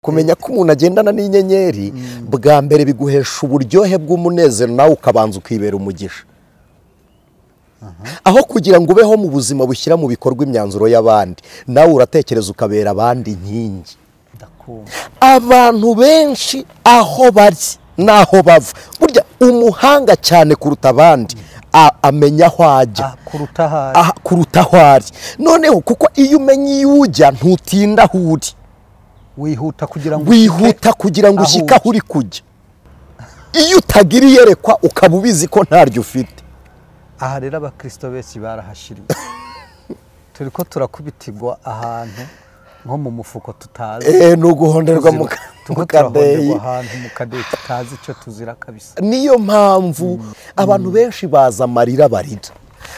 Kumenya ko umuntu agendana n'inyenyeri bwa mbere biguhesha uburyohe bw'umunezero, nawe ukabanza ukibera umugisha. Aho kugira ngo ubeho mu buzima bushyira mu bikorwa imyanzuro y'abandi, nawe uratekereza ukabera abandi inkingi. Abantu benshi aho bari naho bava, burya umuhanga cyane kuruta abandi amenya aho ajya kuruta aho ari. Noneho kuko iyo umenye iyo ujya ntutinda aho uri, wihuta kugira ngo ushyike aho uri kujya. Iyo utagira iyerekwa ukaba ubizi ko ntaryo ufite. Aha rero abakristo benshi barahashiriye. Turi ko turakubitirwa ahantu nko mu mufuko tutazi. Ni uguhonderwa mu kadeyi. Ahantu mu kadeyi tutazi icyo tuzira kabisa. Niyo mpamvu abantu benshi baza amarira barira.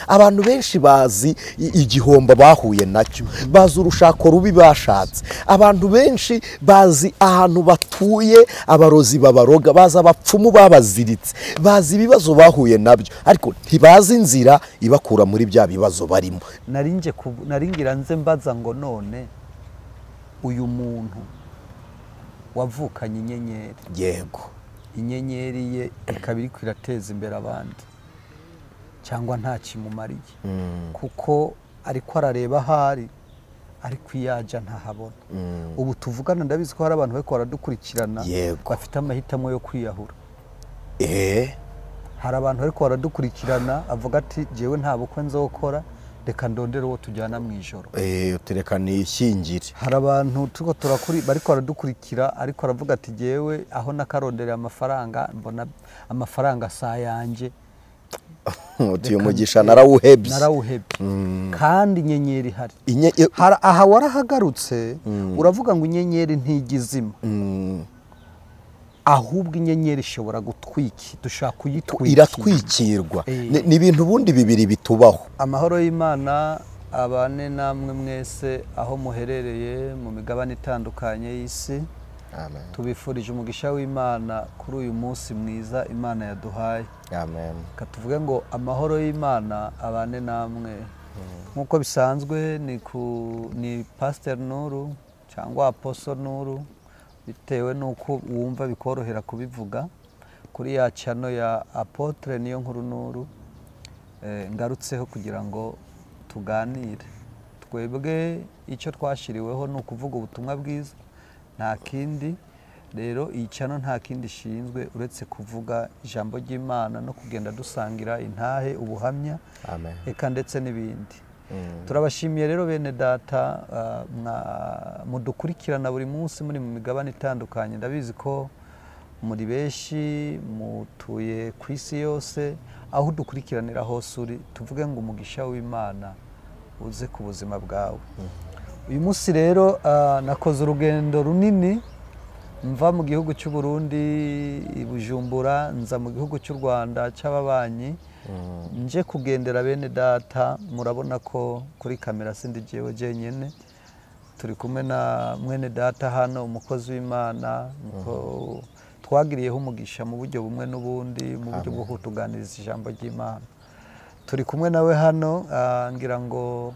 Abantu benshi bazi igihombo bahuye nacyo, bazi urushako rubi bashatse. Abantu benshi bazi ahantu batuye abarozi babaroga, bazi abapfumu babaziritse, bazi ibibazo bahuye nabyo, ariko ntibazi inzira ibakura muri bya bibazo barimo. Naringira nze mbaza ngo none uyu muntu wavukanye inyenyeri, yego inyenyeri ye ikaba iri kwirateza imbere abandi cyangwa nta kimumariye, kuko ariko arareba ahari ariko iyaja ntahabona. Ubu tuvugana ndabizi ko hari abantu bariko baradukurikirana bafite amahitamo yo kwiyahura. Hari abantu bariko baradukurikirana avuga ati jewe nta bukwe nzokora, reka ndondere uwo tujyana mu ijoro, reka nishyingire. Hari abantu turiko turakuri bariko baradukurikira ariko aravuga ati jewe aho nakarondereye amafaranga mbona amafaranga sa yanje, uyu mugisha narawuhebye. Kandi inyenyeri ihari. Aha warahagarutse uravuga ngo inyenyeri ntigizima, ahubwo inyenyeri ishobora gutwiki, dushaka kuyitwikira, iratwikirwa. Ni ibintu ubundi bibiri bitubaho. Amahoro y'Imana abane namwe mwese aho muherereye mu migabane itandukanye y'isi. Amen. Tubifurije umugisha w'Imana kuri uyu munsi mwiza Imana yaduhaye. Amen. Katuvuge ngo amahoro y'Imana abane namwe. Nkuko bisanzwe ni Pastor Nuru cyangwa Apostle Nuru, bitewe nuko wumva bikorohera kubivuga, kuri ya channel ya Apotre niyo nkuru Nuru. Ngarutseho kugira ngo tuganire. Twebwe icyo twashiriweho ni ukuvuga ubutumwa bwiza, nta kindi. Rero iyi channel nta kindi ishinzwe uretse kuvuga ijambo ry'Imana no kugenda dusangira intahe, ubuhamya, eka ndetse n'ibindi. Turabashimiye rero bene data mudukurikirana buri munsi muri mu migabane itandukanye. Ndabizi ko muri benshi mutuye ku isi yose, aho dukurikiranira hose uri, tuvuge ngo umugisha w'Imana uze ku buzima bwawe. Uyu munsi rero nakoze urugendo runini mva mu gihugu cy'u Burundi i Bujumbura nza mu gihugu cy'u Rwanda cy'ababanyi, nje kugendera bene data. Murabona ko kuri kamera sindi jewe jenyene, turi kumwe na mwene data hano, umukozi w'Imana twagiriyeho umugisha mu buryo bumwe n'ubundi, mu buryo bwo kutuganiriza ijambo ry'Imana. Turi kumwe nawe hano, ngira ngo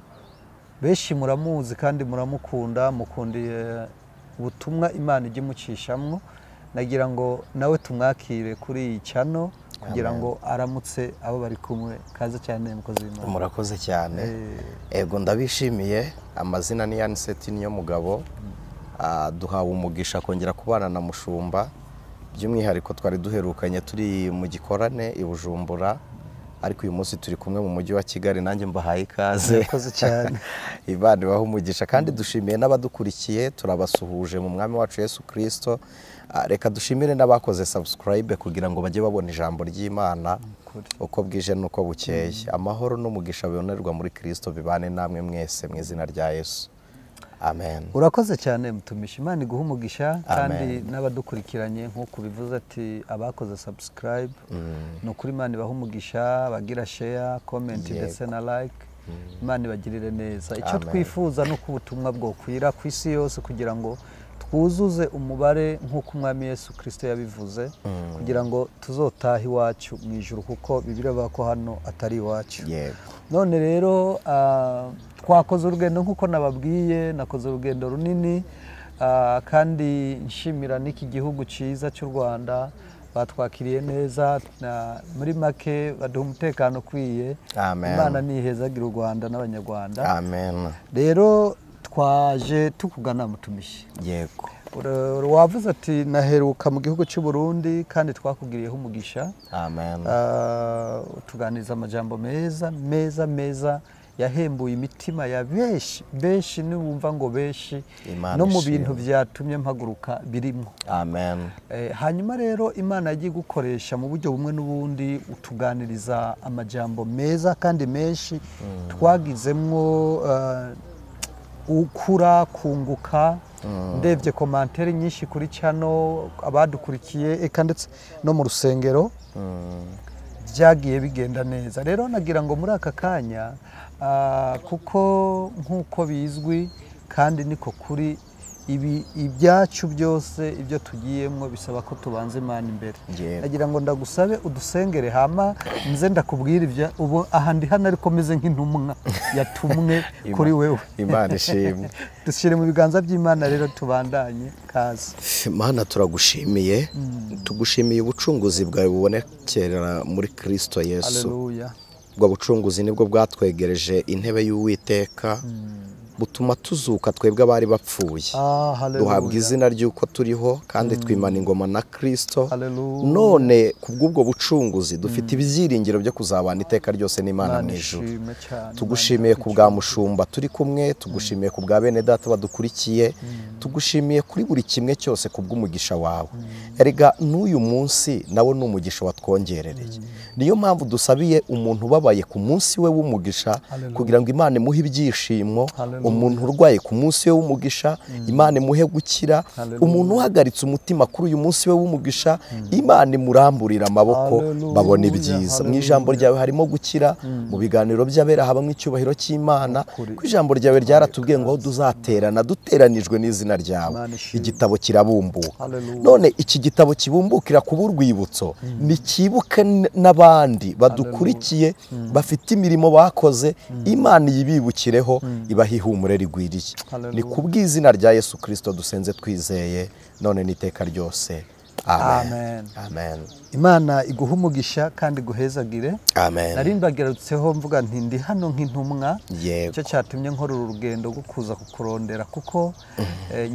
benshi muramuzi kandi muramukunda, mukundiye ubutumwa Imana ijya imucishamwo. Nagira ngo nawe tumwakire kuri iyi channel kugira ngo aramutse abo bari kumwe. Kaze cyane mukozi w'Imana. Murakoze cyane. Ego ndabishimiye. Amazina ni Yaniseti niyo mugabo. Duhawe umugisha kongera kubana na mushumba, by'umwihariko twari duherukanye turi mu gikorane i Bujumbura, ariko uyu munsi turi kumwe mu mujyi wa Kigali. Nanjye mbahaye ikaze. Murakoze cyane. Imana ibahe umugisha. Kandi dushimiye n'abadukurikiye, turabasuhuje mu mwami wacu Yesu Kristo. Reka dushimire n'abakoze subscribe kugira ngo bajye babona ijambo ry'Imana uko bwije n'uko bukeye. Amahoro n'umugisha bibonerwa muri Kristo bibane namwe mwese mu izina rya Yesu. Amen. Urakoze cyane mutumishi. Imana iguhe umugisha kandi n'abadukurikiranye nkuko bivuze ati abakoze subscribe, no kuri Imana ibahe umugisha, bagira share, comment ndetse na like. Imana ibagirire neza. Icyo twifuza no kubutumwa bwo kwira ku isi yose kugira ngo twuzuze umubare nkuko Umwami Yesu Kristo yabivuze, kugira ngo tuzotahe iwacu mu ijuru, kuko Bibiliya ivuga ko hano atari iwacu. None rero twakoze urugendo nkuko nababwiye, nakoze urugendo runini. Kandi nshimira n'iki gihugu cyiza cy'u Rwanda, batwakiriye neza, muri make baduha umutekano ukwiye. Imana nihezagira u Rwanda n'Abanyarwanda. Amen. Rero twaje tukugana mutumishi. Yego. Wavuze ati naheruka mu gihugu cy'u Burundi kandi twakugiriyeho umugisha. Amen. Tuganiriza amajambo meza meza meza yahembuye imitima ya benshi benshi, niwumva ngo benshi no mu bintu byatumye mpaguruka birimo. Amen. Hanyuma rero Imana yagiye gukoresha mu buryo bumwe n'ubundi, utuganiriza amajambo meza kandi menshi twagizemwo ukura kunguka. Ndebye komantere nyinshi kuri channel, abadukurikiye eka ndetse no mu rusengero byagiye bigenda neza. Rero nagira ngo muri aka kanya, kuko nk'uko bizwi kandi niko kuri, ibi ibyacu byose ibyo tugiyemo bisaba ko tubanza Imana imbere. Nagira ngo ndagusabe udusengere, hama nze ndakubwira ibyo ubu aha ndi hano ariko meze nk'intumwa yatumwe kuri wewe. Imana ishimwe. Dushyire mu biganza by'Imana rero tubandanye kazi. Imana turagushimiye, tugushimiye ubucunguzi bwawe bubonekera muri Kristo Yesu. Haleluya. Ubwo bucunguzi nibwo bwatwegereje intebe y'Uwiteka, butuma tuzuka twebwe abari bapfuye. Duhabwa izina ry'uko turiho kandi twimana ingoma na Kristo. None kubw'ubwo bucunguzi dufite ibyiringiro byo kuzabana iteka ryose n'Imana mu ijuru. Tugushimiye ku bwa mushumba turi kumwe, tugushimiye ku bwa bene data badukurikiye, tugushimiye kuri buri kimwe cyose kubw'umugisha wawe. Erega n'uyu munsi nawo ni umugisha watwongerereye. Niyo mpamvu dusabiye umuntu ubabaye ku munsi we w'umugisha kugira ngo Imana imuhe ibyishimo, umuntu urwaye ku munsi we w'umugisha Imana imuhe gukira, umuntu uhagaritse umutima kuri uyu munsi we w'umugisha Imana imuramburira amaboko babona ibyiza. Mu ijambo ryawe harimo gukira, mu biganiro by'abera habamo icyubahiro cy'Imana, ku ijambo ryawe ryaratubwiye ngo duzaterana duteranijwe n'izina ryawe. Igitabo kirabumbuka. None iki gitabo kibumbukira kuba urwibutso, nikibuke n'abandi badukurikiye bafite imirimo bakoze, Imana yibibukireho ibahe ihumure rigwiriye. Ni kubw'izina rya Yesu Kristo dusenze twizeye none n'iteka ryose. Amen. Amen. Imana iguhe umugisha kandi iguhezagire. Amen. Nari mbagerutseho mvuga nti ndi hano nk'intumwa, cyo cyatumye nkora uru rugendo rwo kuza kukurondera, kuko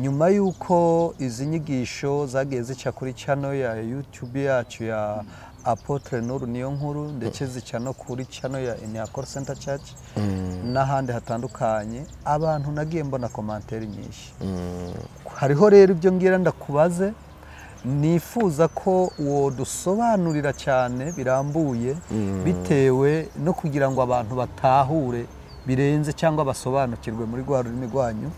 nyuma y'uko izi nyigisho zagiye zica kuri channel ya YouTube yacu ya Apotre Nuru Niyonkuru, ndetse zica no kuri channel ya Inyakor Center Church n'ahandi hatandukanye, abantu nagiye mbona komantere nyinshi. Hariho rero ibyo ngira ndakubaze, nifuza ko uwo dusobanurira cyane birambuye, bitewe no kugira ngo abantu batahure birenze cyangwa basobanukirwe muri rwa rurimi rwanyu,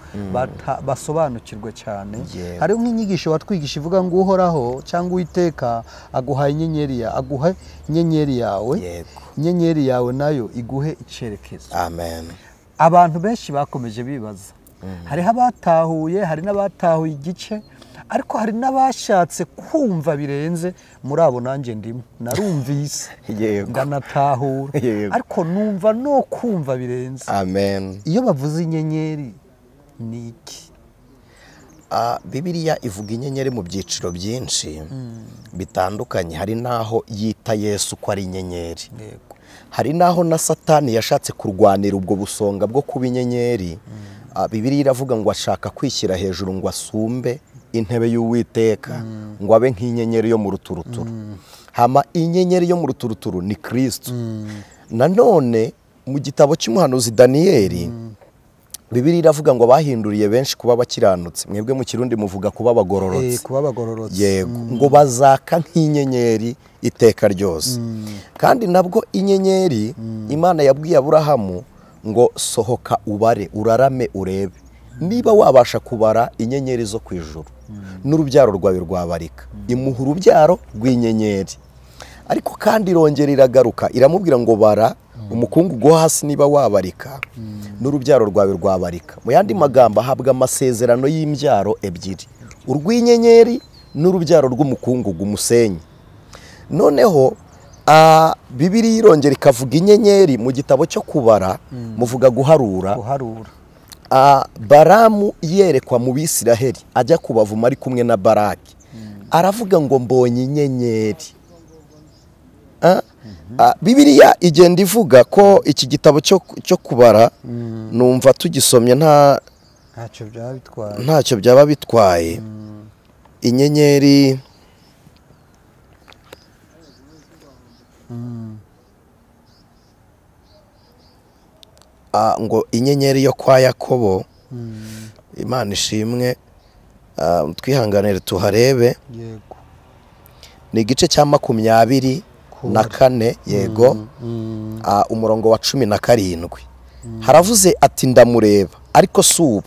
basobanukirwe cyane. Hari nk'inyigisho watwigisha ivuga ngo Uhoraho cyangwa Uwiteka aguha inyenyeri ya aguha inyenyeri yawe, inyenyeri yawe nayo iguhe icyerekezo. Amen. Abantu benshi bakomeje bibaza, hariho abatahuye, hari n'abatahuye igice, ariko hari n'abashatse kumva birenze. Muri abo nanjye ndimo, narumvise ndanatahura, ariko numva no kumva birenze. Amen. Iyo bavuze inyenyeri ni iki? Bibiliya ivuga inyenyeri mu byiciro byinshi bitandukanye. Hari naho yita Yesu ko ari inyenyeri, hari naho na Satani yashatse kurwanira ubwo busonga bwo kuba inyenyeri. Bibiliya iravuga ngo ashaka kwishyira hejuru ngo asumbe intebe y'Uwiteka, ngo abe nk'inyenyeri yo mu ruturuturu. Hama inyenyeri yo mu ruturuturu ni Kristo. Nanone mu gitabo cy'umuhanuzi Daniyeli, Bibiliya iravuga ngo bahinduriye benshi kuba bakiranutse. Mwebwe mu Kirundi muvuga kuba bagororotse. Kuba bagororotse. Yego, ngo bazaka nk'inyenyeri iteka ryose. Kandi nabwo inyenyeri Imana yabwiye Aburahamu ngo sohoka ubare, urarame urebe niba wabasha kubara inyenyeri zo ku ijuru, n'urubyaro rwawe rwabarika. Imuha urubyaro rw'inyenyeri. Ariko kandi irongera iragaruka iramubwira ngo bara umukungugu wo hasi niba wabarika, n'urubyaro rwawe rwabarika. Mu yandi magambo ahabwa amasezerano y'imbyaro ebyiri, urw'inyenyeri n'urubyaro rw'umukungugu umusenyi. Noneho Bibiliya irongera ikavuga inyenyeri mu gitabo cyo kubara, muvuga guharura. Baramu yerekwa mu Bisiraheli ajya kubavuma ari kumwe na Baraki, aravuga ngo mbonye inyenyeri. Bibiliya igenda ivuga ko iki gitabo cyo kubara, numva tugisomye ntacyo byaba bitwaye. Inyenyeri ngo inyenyeri yo kwa Yakobo. Imana ishimwe, twihanganire tuharebe. Yego. Ni igice cya 24, yego, umurongo wa 17. Haravuze ati ndamureba ariko si ubu,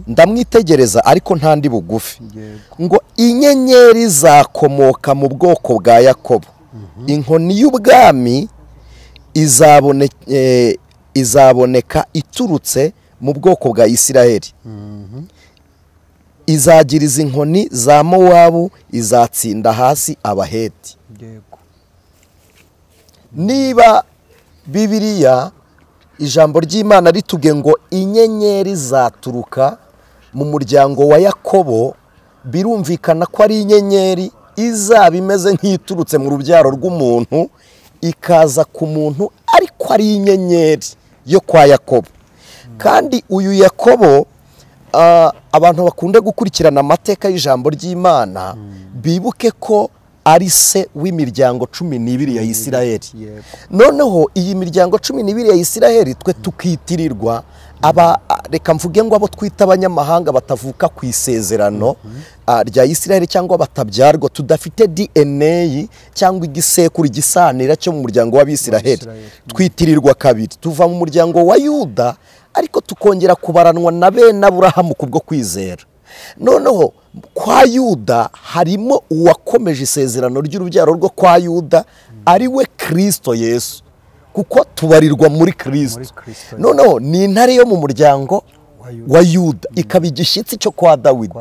ndamwitegereza ariko ntandi bugufi. Ngo inyenyeri zakomoka mu bwoko bwa Yakobo, inkoni y'ubwami izaboneka iturutse mu bwoko bwa Isiraheli. Izagiriza inkoni za Mowabu, izatsinda hasi Abaheti. Niba Bibiliya ijambo ry'Imana rituge ngo inyenyeri zaturuka mu muryango wa Yakobo, birumvikana ko ari inyenyeri izaba imeze nk'iturutse mu rubyaro rw'umuntu ikaza ku muntu, ariko ari inyenyeri yo kwa Yakobo. Kandi uyu Yakobo, abantu bakunda gukurikirana amateka y'ijambo ry'Imana bibuke ko ari se w'imiryango 12 ya Isiraheli. Noneho iyi miryango 12 ya Isiraheli twe tukitirirwa aba, reka mvuge ngo abo twita abanyamahanga batavuka ku isezerano rya Isiraheli cyangwa batabyarwa, tudafite DNA cyangwa igisekuru gisanira cyo mu muryango w'Abisiraheli, twitirirwa kabiri. Tuva mu muryango wa Yuda ariko tukongera kubaranwa na bene Aburahamu kubwo kwizera. Noneho kwa Yuda harimo uwakomeje isezerano ry'urubyaro rwo kwa Yuda, ari we Kristo Yesu, kuko tubarirwa muri Kristo. Noneho ni intare yo mu muryango wa Yuda, ikaba igishyitsi cyo kwa Dawidi.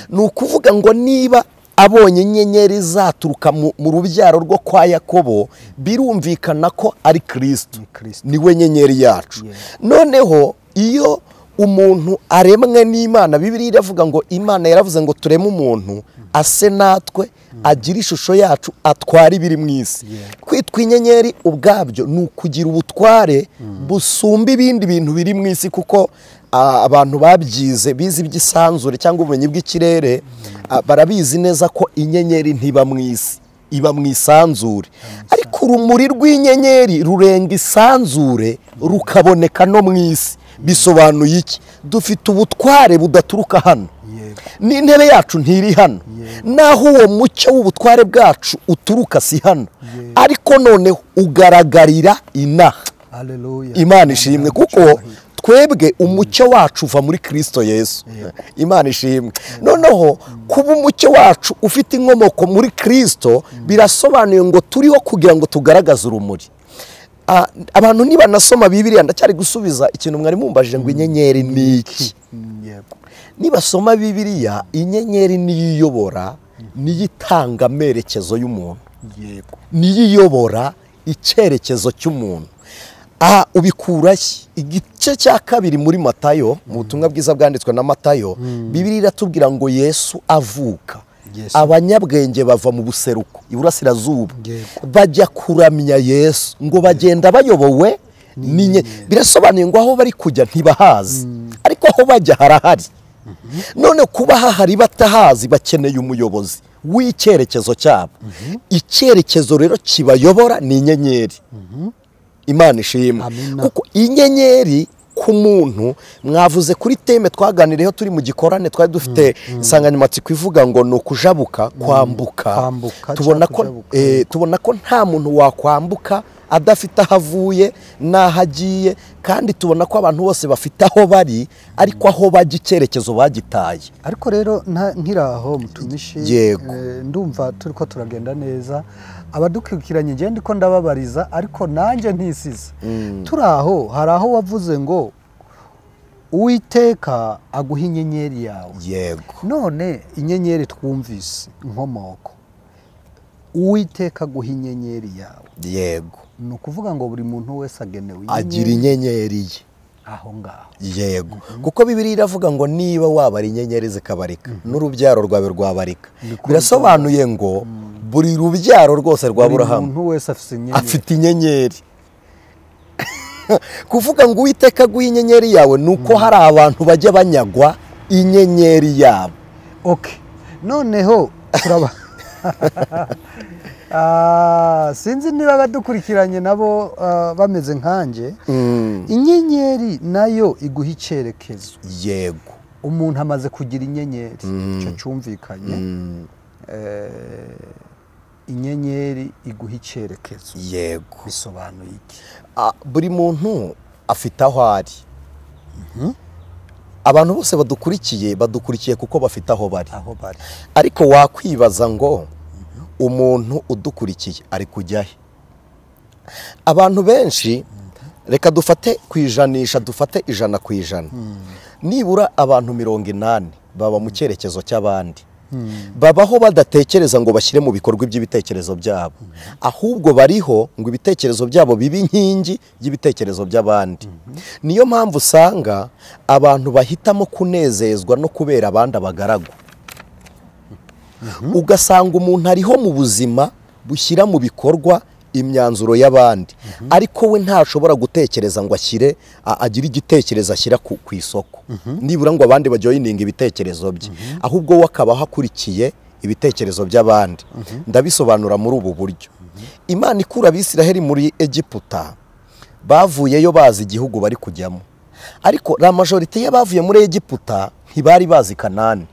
Ni ukuvuga ngo niba abonye inyenyeri zaturuka mu rubyaro rwo kwa Yakobo, birumvikana ko ari Kristo, niwe nyenyeri yacu. Noneho iyo umuntu aremwe n'Imana, Bibiliya iravuga ngo Imana yaravuze ngo tureme umuntu ase natwe, agira ishusho yacu, atwara ibiri mu isi. Kwitwa inyenyeri ubwabyo ni ukugira ubutware busumba ibindi bintu biri mu isi, kuko abantu babyize bize iby'isanzure cyangwa ubumenyi bw'ikirere barabizi neza ko inyenyeri ntiba mu isi, iba mu isanzure. Ariko urumuri rw'inyenyeri rurenga isanzure rukaboneka no mu isi. Bisobanuye iki? Dufite ubutware budaturuka hano, n'intebe yacu ntiri hano, naho uwo mucyo w'ubutware bwacu uturuka si hano, ariko noneho ugaragarira inaha. Imana ishimwe, kuko twebwe umucyo wacu uva muri Kristo Yesu. Imana ishimwe. Noneho kuba umucyo wacu ufite inkomoko muri Kristo birasobanuye ngo turiho kugira ngo tugaragaze urumuri. Abantu niba nasoma Bibiliya, ndacyari gusubiza ikintu mwari mumbajije ngo inyenyeri ni iki. Nibasoma Bibiliya, inyenyeri niyo iyobora, niyo itanga amerekezo y'umuntu, niyo iyobora icyerekezo cy'umuntu. Ubikura igice cya 2 muri Matayo, mu butumwa bwiza bwanditswe na Matayo, Bibiliya iratubwira ngo Yesu avuka, abanyabwenge bava mu buseruko iburasirazuba bajya kuramya Yesu, ngo bagenda bayobowe n'inyenyeri. Birasobanuye ngo aho bari kujya ntibahazi, ariko aho bajya harahari. None kuba hahari batahazi, bakeneye umuyobozi w'icyerekezo cyabo. Icyerekezo rero kibayobora ni inyenyeri. Imana ishimwe, kuko inyenyeri ku muntu, mwavuze kuri teme twaganiriyeho turi mu gikorane, twari dufite insanganyamatsiko ivuga ngo ni ukujabuka, kwambuka. Tubona ko nta muntu wakwambuka adafite aho avuye n'aho agiye, kandi tubona ko abantu bose bafite aho bari, ariko aho bajya icyerekezo bagitaye. Ariko rero nkiraho mutumishi, ndumva turi ko turagenda neza, abadukurikiranye ngende ko ndababariza, ariko nanjye ntisize. Turaho hari aho wavuze ngo Uwiteka aguha inyenyeri yawe. Yego. None inyenyeri twumvise inkomoko, Uwiteka aguha inyenyeri yawe. Yego. Ni ukuvuga ngo buri muntu wese agenewe agira inyenyeri ye. Aho ngaho. Yego. Kuko Bibiliya iravuga ngo niba wabara inyenyeri zikabarika n'urubyaro rwawe rwabarika. Birasobanuye ngo buri rubyaro rwose rwa Aburahamu, umuntu wese afite inyenyeri. Kuvuga ngo Uwiteka aguhe inyenyeri yawe nuko hari abantu bajya banyagwa inyenyeri yabo. Okay. Noneho turaba sinzi niba badukurikiranye nabo bameze nkanjye. Inyenyeri nayo iguha icyerekezo. Yego. Umuntu amaze kugira inyenyeri, icyo cyumvikanye. Inyenyeri iguha icyerekezo. Yego. Bisobanuye iki? Buri muntu afite aho ari. Abantu bose badukurikiye kuko bafite aho bari. Ariko wakwibaza ngo umuntu udukurikiye ari kujya he? Abantu benshi, reka dufate kwijanisha, dufate 100%. Nibura abantu 80 baba mu cyerekezo cy'abandi. Babaho badatekereza ngo bashyire mu bikorwa iby'ibitekerezo byabo, ahubwo bariho ngo ibitekerezo byabo bibe inkingi y'ibitekerezo by'abandi. Niyo mpamvu usanga abantu bahitamo kunezezwa no kubera abandi abagaragu. Ugasanga umuntu ariho mu buzima bushyira mu bikorwa imyanzuro y'abandi, ariko we ntashobora gutekereza ngo ashyire, agire igitekerezo ashyira ku isoko, nibura ngo abandi bajoyininga ibitekerezo bye, ahubwo we akabaho akurikiye ibitekerezo by'abandi. Ndabisobanura muri ubu buryo. Imana ikura Abisiraheli muri Egiputa, bavuyeyo bazi igihugu bari kujyamo, ariko la majorité y'abavuye muri Egiputa ntibari bazi Kanani,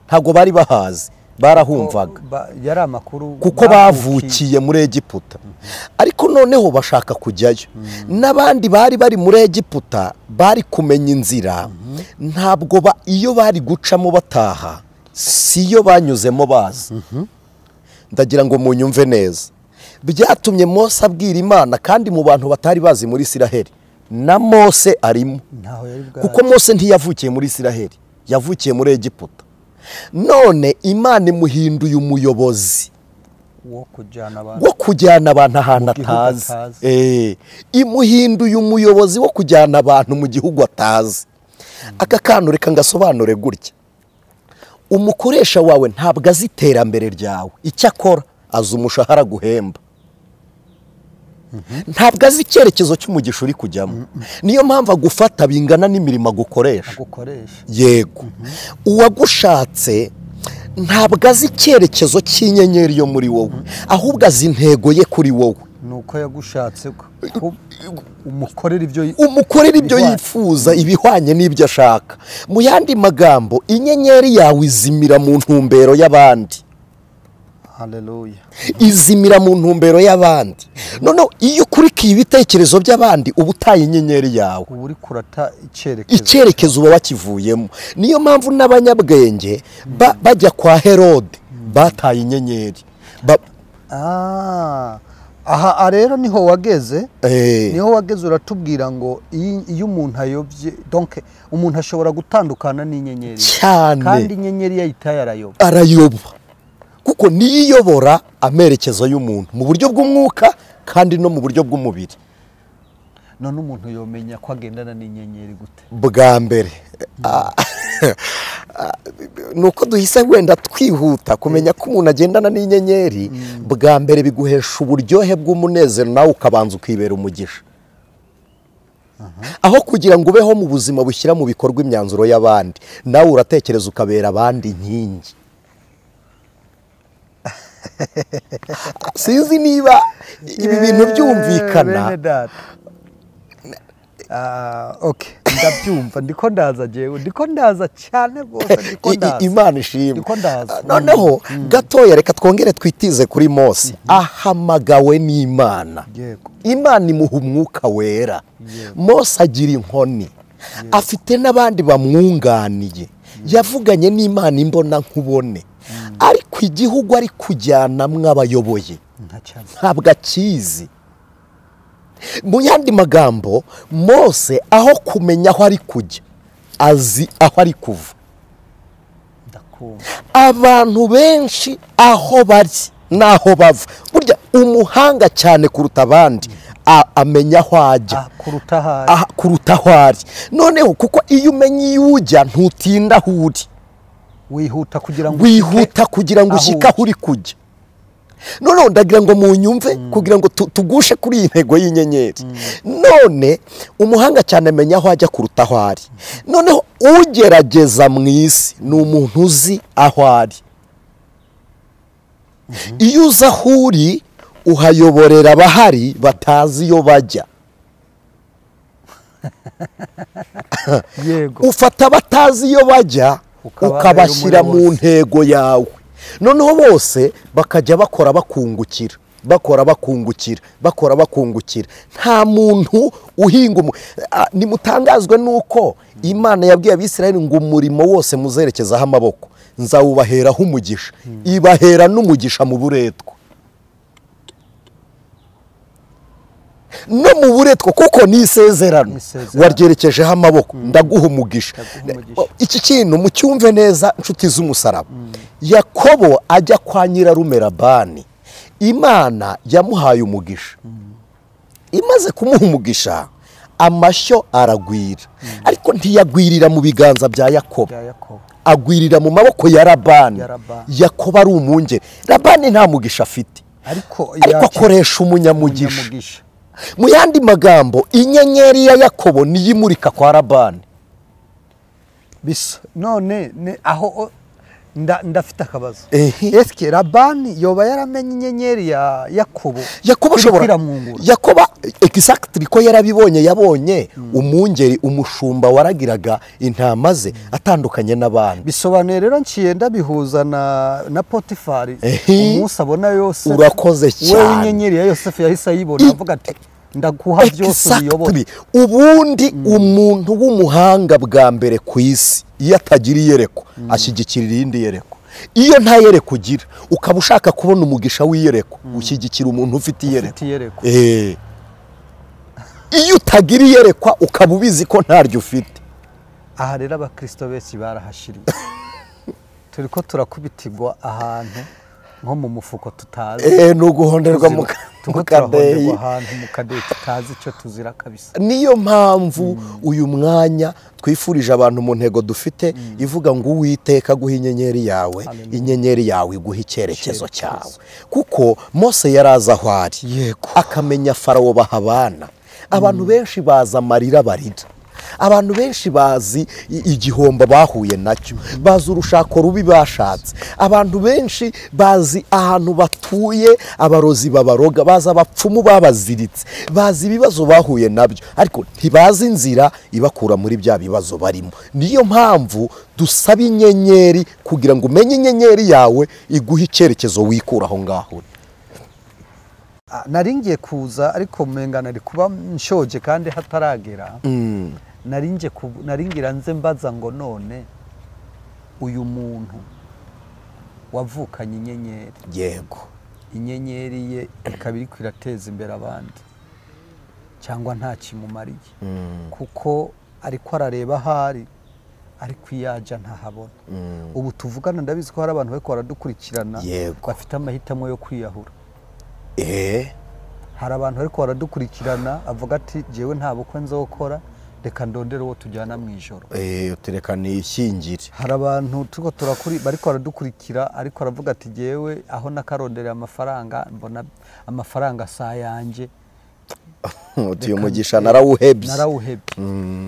ntabwo bari bahazi, barahumvaga. Yari amakuru kuko bavukiye muri Egiputa. Ariko noneho bashaka kujyayo. N'abandi bari bari muri Egiputa bari kumenya inzira, ntabwo iyo bari gucamo bataha siyo banyuzemo bazi. Ndagira ngo munyumve neza. Byatumye Mose abwira Imana, kandi mu bantu batari bazi muri Isiraheli na Mose arimo, kuko Mose ntiyavukiye muri Isiraheli, yavukiye muri Egiputa. None Imana imuhinduye umuyobozi wo kujyana abantu ahantu atazi. Imuhinduye umuyobozi wo kujyana abantu mu gihugu atazi. Aka kantu reka ngasobanure gutya. Umukoresha wawe ntabwo azi iterambere ryawe, icyo akora azi umushahara guhemba. Ntabwo azi icyerekezo cy'umugisha uri kujyamo. Niyo mpamvu agufata bingana n'imirimo agukoresha. Yego. Uwagushatse ntabwo azi icyerekezo cy'inyenyeri yo muri wowe, ahubwo azi intego ye kuri wowe. Nuko yagushatse umukorera ibyo yifuza, ibihwanye n'ibyo ashaka. Mu yandi magambo, inyenyeri yawe izimira mu ntumbero y'abandi. Haleluya. Izimira mu ntumbero y'abandi. Noneho iyo ukurikiye ibitekerezo by'abandi uba utaye inyenyeri yawe, uba uri kurata icyerekezo, icyerekezo uba wakivuyemo. Niyo mpamvu n'abanyabwenge bajya kwa Herode bataye inyenyeri. Aha rero niho wageze, niho wageze uratubwira ngo iyo umuntu ayobye, donc umuntu ashobora gutandukana n'inyenyeri cyane, kandi inyenyeri yayitaye arayoba, arayoba. Kuko niyobora amerekezo y'umuntu mu buryo bw'umwuka kandi no mu buryo bw'umubiri. None umuntu yomenya ko agendana n'inyenyeri gute? Bwa mbere nuko duhise wenda twihuta kumenya ko umuntu agendana n'inyenyeri, bwa mbere biguhesha uburyohe bw'umunezero, nawe ukabanza ukibera umugisha. Aho kugira ngo ubeho mu buzima bushyira mu bikorwa imyanzuro y'abandi, nawe uratekereza ukabera abandi inkingi. Sinzi niba ibi bintu byumvikana. Okay, ndabyumva, ndiko ndaza jewe, ndiko ndaza cyane rwose, ndiko ndaza. Imana ishimwe. Noneho gatoya reka twongere twitize kuri Mose. Ahamagawe n'Imana. Imana imuha umwuka wera. Mose agira inkoni, afite n'abandi bamwunganiye, yavuganye n'Imana imbona nkubone. Ariko igihugu ari kujyana mwabayoboye ntabwo akizi. Mu yandi magambo, Mose aho kumenya aho ari kujya azi aho ari kuva. Abantu benshi aho bari naho bava, burya umuhanga cyane kuruta abandi amenya aho ajya kuruta aho ari. Noneho kuko iyo umenye iyo ujya ntutinda aho uri, wihuta kugira ngo ushyike aho uri kujya. None ndagira ngo munyumve kugira ngo tugushe kuri iyi ntego y'inyenyeri. None umuhanga cyane amenya aho ajya kuruta aho ari. Noneho ugerageza mu isi ni umuntu uzi aho ari. Iyo uzi aho uri uhayoborera abahari batazi iyo bajya. Yego. Ufata abatazi iyo bajya ukabashyira mu ntego yawe. Noneho bose bakajya bakora bakungukira, bakora bakungukira, bakora bakungukira. Nta muntu uhinga. Nimutangazwe nuko Imana yabwiye Abisirayeli ngo umurimo wose muzerekezaho amaboko nzawubaheraho umugisha. Ibahera n'umugisha mu buretwa. No mu buretwa kuko ni isezerano waryerekejeho amaboko, ndaguha umugisha. Iki kintu mucyumve neza nshuti z'umusaraba. Yakobo ajya kwa nyirarume Labani, Imana yamuhaye umugisha. Imaze kumuha umugisha amashyo aragwira, ariko ntiyagwirira mu biganza bya Yakobo, agwirira mu maboko ya Labani. Yakobo ari umwungeri. Labani nta mugisha afite, ariko akoresha umunyamugisha. Mu yandi magambo inyenyeri ya Yakobo niyimurika kwa Labani. Bisa none aho ndafite akabazo. Eske Labani yoba yaramenye inyenyeri ya Yakobo? Yakobo ashobora Yakobo exactly ko yarabibonye, yabonye umwungeri umushumba waragiraga intama ze atandukanye n'abandi. Bisobanuye rero nciye ndabihuza na Potifari umunsi abona Yosefu. Urakoze cyane. We inyenyeri ya Yosefu yahise ayibona avuga ati ndaguha byose uyobore. Ubundi umuntu w'umuhanga bwa mbere ku isi iyo atagira iyereko ashyigikira irindi yereko. Iyo nta yereko ugira ukaba ushaka kubona umugisha w'iyereko ushyigikira umuntu ufite iyereko. Iyo utagira iyerekwa ukaba ubizi ko ntaryo ufite. Aha rero abakristo benshi barahashiriye. Turiko turakubitirwa ahantu nko mu mufuko tutazi. No guhonderwa mu kadeyi, ahantu mu kadeyi tutazi icyo tuzira kabisa. Niyo mpamvu uyu mwanya twifurije abantu mu ntego dufite ivuga ngo Uwiteka aguhe inyenyeri yawe, inyenyeri yawe iguhe icyerekezo cyawe. Kuko Mose yaraza aho ari akamenya Farawo bahabana. Abantu benshi baza amarira barira. Abantu benshi bazi igihombo bahuye nacyo, bazi urushako rubi bashatse. Abantu benshi bazi ahantu batuye abarozi babaroga, bazi abapfumu babaziritse, bazi ibibazo bahuye nabyo, ariko ntibazi inzira ibakura muri bya bibazo barimo. Niyo mpamvu dusaba inyenyeri kugira ngo umenye inyenyeri yawe iguhe icyerekezo wikura aho ngaho. Naringiye kuza ariko mengana ari kuba nshoje kandi hataragera. Naringira nze mbaza ngo none uyu muntu wavukanye inyenyeri, yego inyenyeri ye ikaba iri kwirateza imbere abandi cyangwa nta kimumariye, kuko ariko arareba ahari ariko iyaja ntahabona. Ubu tuvugana ndabizi ko hari abantu bariko baradukurikirana bafite amahitamo yo kwiyahura. Hari abantu ariko baradukurikirana avuga ati jewe nta bukwe nzokora, reka ndondere uwo tujyana mu ijoro, reka nishyingire. Hari abantu turiko turakuri bariko baradukurikira ariko aravuga ati jewe aho nakarondereye amafaranga mbona amafaranga sa yanje, uyu mugisha narawuhebye.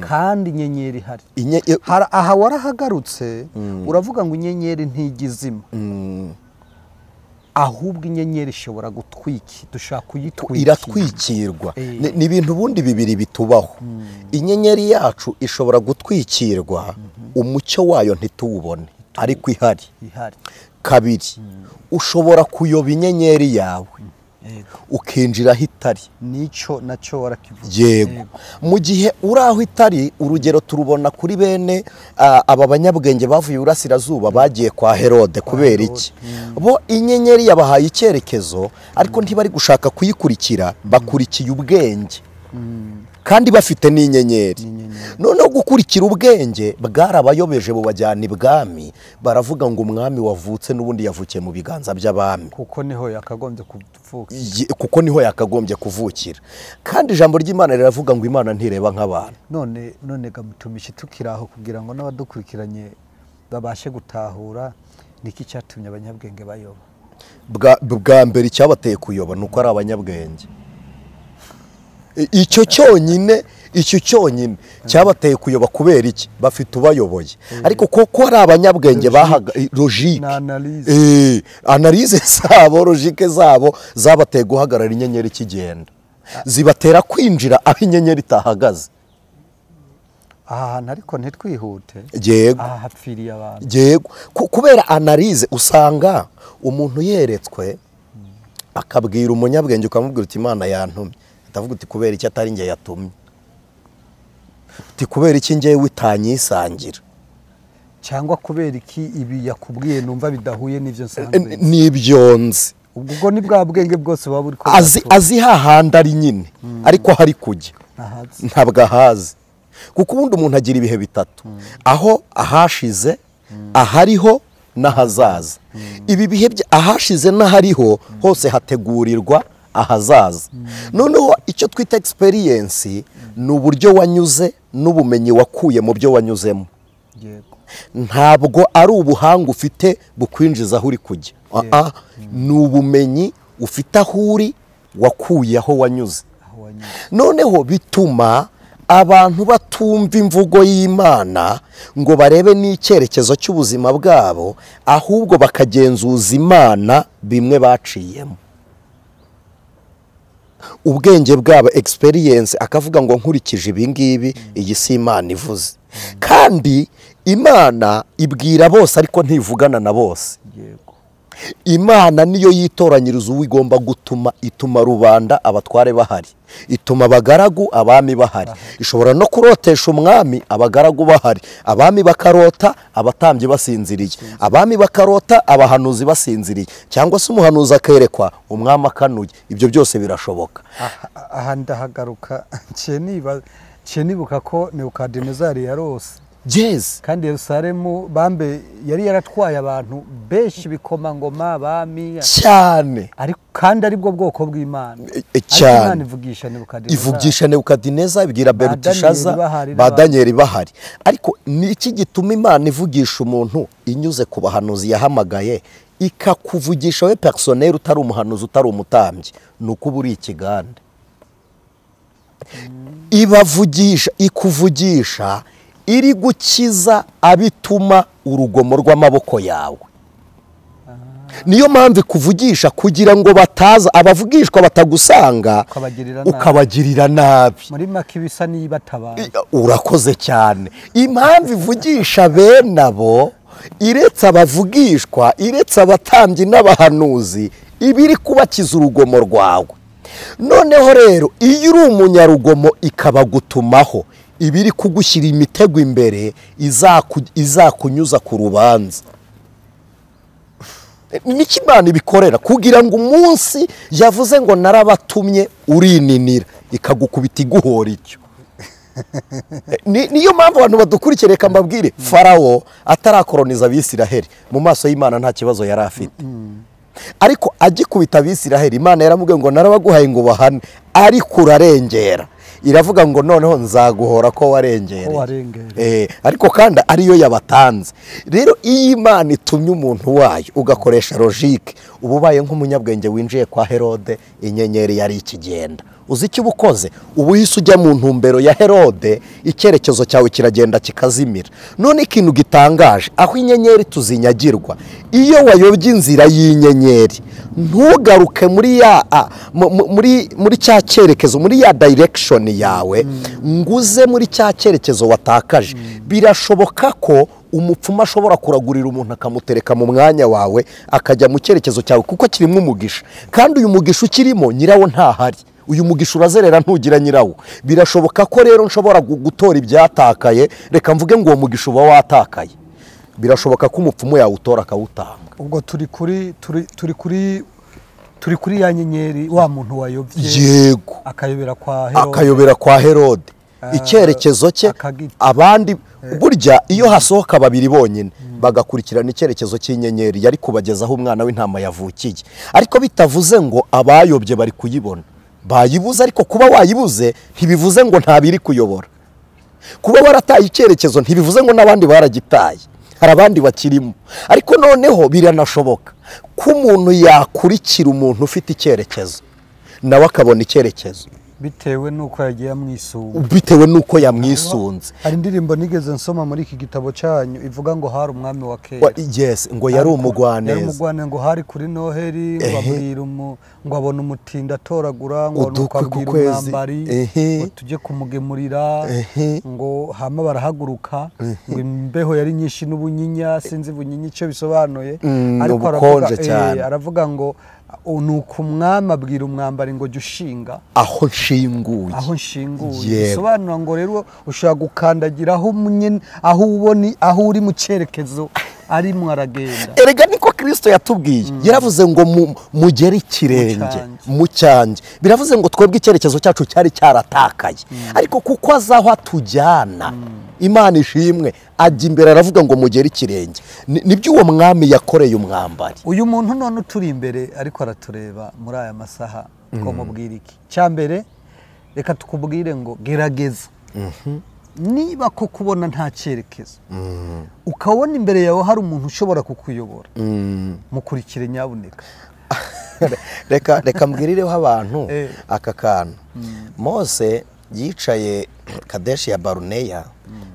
Kandi inyenyeri ihari. Aha warahagarutse uravuga ngo inyenyeri ntigizima, ahubwo inyenyeri ishobora gutwiki, dushaka kuyitwikira, iratwikirwa. Ni ibintu ubundi bibiri bitubaho. Inyenyeri yacu ishobora gutwikirwa umucyo wayo ntituwubone ariko ihari. Kabiri, ushobora kuyoba inyenyeri yawe ukinjira aho itari. Nicyo nacyo warakivuze. Yego. Mu gihe uri aho itari, urugero turubona kuri bene aba banyabwenge bavuye iburasirazuba bagiye kwa Herode. Kubera iki? Bo inyenyeri yabahaye icyerekezo ariko ntibari gushaka kuyikurikira, bakurikiye ubwenge. Kandi bafite n'inyenyeri. Noneho gukurikira ubwenge bwarabayobeje bubajyana ibwami, baravuga ngo umwami wavutse n'ubundi yavukiye mu biganza by'abami, kuko niho yakagombye kuvuka, kuko niho yakagombye kuvukira. Kandi ijambo ry'Imana riravuga ngo Imana ntireba nk'abantu. None gamutumishi tukiraho kugira ngo n'abadukurikiranye babashe gutahura niki cyatumye abanyabwenge bayoba. Bwa mbere icyabateye kuyoba nuko ari abanyabwenge. Icyo cyonyine cyabateye kuyoba. Kubera iki? Bafite ubayoboye. Ariko koko ari abanyabwenge bahaga logique, analyse zabo, logique zabo zabateye guhagarara inyenyeri ikigenda, zibatera kwinjira aho inyenyeri itahagaze. Aha hantu ariko ntitwihute. Yego. Aha hapfiriye abantu. Yego. Kubera analyse usanga umuntu yeretswe akabwira umunyabwenge, ukamubwira uti Imana yantumye, ndavuga uti kubera iki atari nge yatumye, uti kubera iki ngewe itanyisangira, cyangwa kubera iki ibi yakubwiye numva bidahuye n'ivyo nsanzwe n'ibyo nzi. Ubwo ni bwa bwenge bwose baba buri ko azi hahandi ari nyine, ariko hari kujya ntabwo ahazi. Kuko ubundi umuntu agira ibihe bitatu, aho ahashize, ahariho n'ahazaza. Ibi bihe ahashize n'ahariho hose hategurirwa ahazaza. Noneho icyo twita experience ni uburyo wanyuze n'ubumenyi wakuye mu byo wanyuzemo. Ntabwo ari ubuhanga ufite bukwinjiza aho uri kujya, ni ubumenyi ufite aho uri wakuye aho wanyuze. Noneho bituma abantu batumva imvugo y'Imana ngo barebe n'icyerekezo cy'ubuzima bwabo, ahubwo bakagenzuza Imana bimwe baciyemo. Ubwenge bwabo, experience, akavuga ngo nkurikije ibi ngibi iyi si Imana ivuze. Kandi Imana ibwira bose ariko ntivugana na bose. Imana niyo yitoranyiriza uwo igomba gutuma, ituma rubanda abatware bahari, ituma abagaragu abami bahari. Ishobora no kurotesha umwami abagaragu bahari, abami bakarota abatambyi basinziriye, abami bakarota abahanuzi basinziriye, cyangwa se umuhanuzi akerekwa umwami akanuye. Ibyo byose birashoboka. Aha ndahagaruka nibuka ko Nebukadinezari yarose. Yes. Kandi Yerusalemu bambe yari yaratwaye abantu benshi bikomangoma abami cyane, ariko kandi ari bwo bwoko bw'Imana. Cyane. Imana ivugisha Nebukadineza, ivugisha Nebukadineza ibwira Beluteshaza ba Daniel bahari. Ariko ni iki gituma Imana ivugisha umuntu inyuze ku bahanuzi yahamagaye, ikakuvugisha we personnel utari umuhanuzi utari umutambyi? Nuko uri ikigande. Ibavugisha, ikuvugisha iri gukiza abituma urugomo rw'amaboko yawe. Niyo mpamvu ikuvugisha kugira ngo bataza abavugishwa batagusanga ukabagirira nabi. Muri make bisa n'ibatabara. Urakoze cyane. Impamvu ivugisha bene abo, iretse abavugishwa, iretse abatambyi n'abahanuzi, ibiri kubakiza urugomo rwawe. Noneho rero iyo uri umunyarugomo ikabagutumaho, ibiri kugushyira imitego imbere izakunyuza ku rubanza. Niki Imana ibikorera? Kugira ngo umunsi yavuze ngo narabatumye urininira, ikagukubita iguhora icyo. Niyo mpamvu abantu badukurikira, reka mbabwire, Farawo atarakoroniza Abisiraheli mu maso y'Imana nta kibazo yari afite. Ariko agikubita Abisiraheli, Imana yaramubwiye ngo narabaguhaye ngo bahane, ariko urarengera. Iravuga ngo noneho nzaguhora ko warengereye. Ariko kandi ariyo yabatanze. Rero iyo Imana itumye umuntu wayo ugakoresha logique, uba ubaye nk'umunyabwenge winjiye kwa Herode inyenyeri yari ikigenda. Uzi icyo ubukoze? Ubu uhise ujya mu ntumbero ya Herode, icyerekezo cyawe kiragenda kikazimira. None ikintu gitangaje, aho inyenyeri tuzinyagirwa, iyo wayobye inzira y'inyenyeri ntugaruke muri ya muri cya cyerekezo, muri ya direction yawe, nguze muri cya cyerekezo watakaje. Birashoboka ko umupfumu ashobora kuragurira umuntu akamutereka mu mwanya wawe, akajya mu cyerekezo cyawe kuko kirimo umugisha. Kandi uyu mugisha ukirimo nyirawo ntahari. Uyu mugisha urazerera ntugira nyirawo. Birashoboka ko rero nshobora gutora ibyatakaye, reka mvuge ngo uwo mugisha uba watakaye. Birashoboka ko umupfumu yawutora akawutanga. Ubwo turi Turi kuri ya nyenyeri wa muntu wayobye. Yego. Akayobera kwa Herode. Akayobera kwa Herode. Icyerekezo cye abandi burya iyo hasohoka babiri bonyine bagakurikirana icyerekezo cy'inyenyeri yari kubagezaho umwana w'intama yavukiye. Ariko bitavuze ngo abayobye bari kuyibona. Bayibuze, ariko kuba wayibuze ntibivuze ngo ntabiri kuyobora. Kuba warataye icyerekezo ntibivuze ngo n'abandi baragitaye. Hari abandi bakirimo. Ariko noneho biranashoboka ko umuntu yakurikira umuntu ufite icyerekezo nawe akabona icyerekezo bitewe nuko yagiye amwisunga, bitewe nuko yamwisunze. Hari indirimbo nigeze nsoma muri iki gitabo cyanyu ivuga ngo hari umwami wa kera. Yes, ngo yari umugwaneza. Yari umugwaneza, ngo hari kuri Noheli, ngo abwira ngo abona umutinda atoragura, ngo abwira umwambari ngo tujye kumugemurira, ngo hama barahaguruka, ngo imbeho yari nyinshi n'ubunyinya, sinzi bunyinya icyo bisobanuye, ariko aravuga ngo nuko umwami abwira umwambari ngo jya ushinga aho nshinguye, aho nshinguye. Bisobanura ngo rero ushobora gukandagira aho aho ubona aho uri mu cyerekezo arimo aragenda. Erega niko Kristo yatubwiye, yaravuze ngo mugere ikirenge mu cyanjye. Biravuze ngo twebwe icyerekezo cyacu cyari cyaratakaye, ariko kuko azaho atujyana, Imana ishimwe, ajya imbere aravuga ngo mugere ikirenge. Nibyo uwo mwami yakoreye umwambari. Uyu muntu none uturi imbere ariko aratureba muri aya masaha, twamubwira iki? Cya mbere reka tukubwire ngo gerageza. Niba ko kubona nta cyerekezo, ukabona imbere yawe hari umuntu ushobora kukuyobora, mukurikire nyabuneka. Reka mbwirireho abantu aka kantu. Mose yicaye Kadeshi ya Baruneya,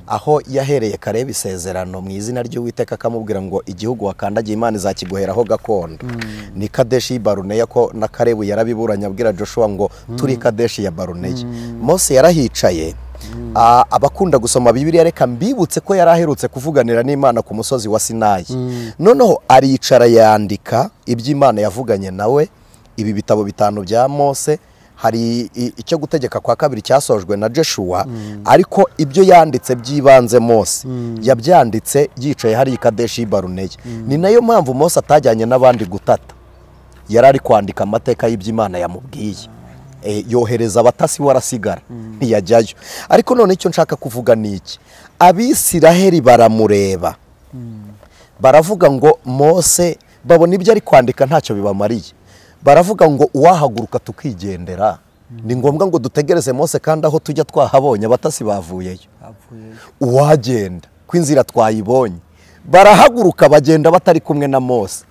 aho yahereye Kalebu isezerano mu izina ry'Uwiteka akamubwira ngo igihugu wakandagiye Imana izakiguheraho gakondo. Ni Kadeshi Baruneya, ko na Kalebu yarabiburanye abwira Joshua ngo turi Kadeshi ya Baruneya. Mose yarahicaye. Abakunda gusoma Bibiliya reka mbibutse ko yaraherutse kuvuganira n'Imana ku musozi wa Sinayi. Noneho aricara yandika iby'Imana yavuganye nawe, ibi bitabo bitanu bya Mose. Hari icyo gutegeka kwa kabiri cyasojwe na Joshua, ariko ibyo yanditse by'ibanze Mose yabyanditse yicaye hari Kadeshi Baruneya. Ni nayo mpamvu Mose atajyanye n'abandi gutata, yari ari kwandika amateka y'iby'Imana yamubwiye. Yohereza abatasi warasigara ntiyajyayo. Ariko none icyo nshaka kuvuga ni iki: Abisiraheli baramureba baravuga ngo Mose, babona ibyo ari kwandika ntacyo bibamariye, baravuga ngo uwahaguruka tukigendera, ni ngombwa ngo dutegereze Mose kandi aho tujya twahabonye abatasi bavuyeyo, uwagenda ko inzira twayibonye. Barahaguruka bagenda batari kumwe na Mose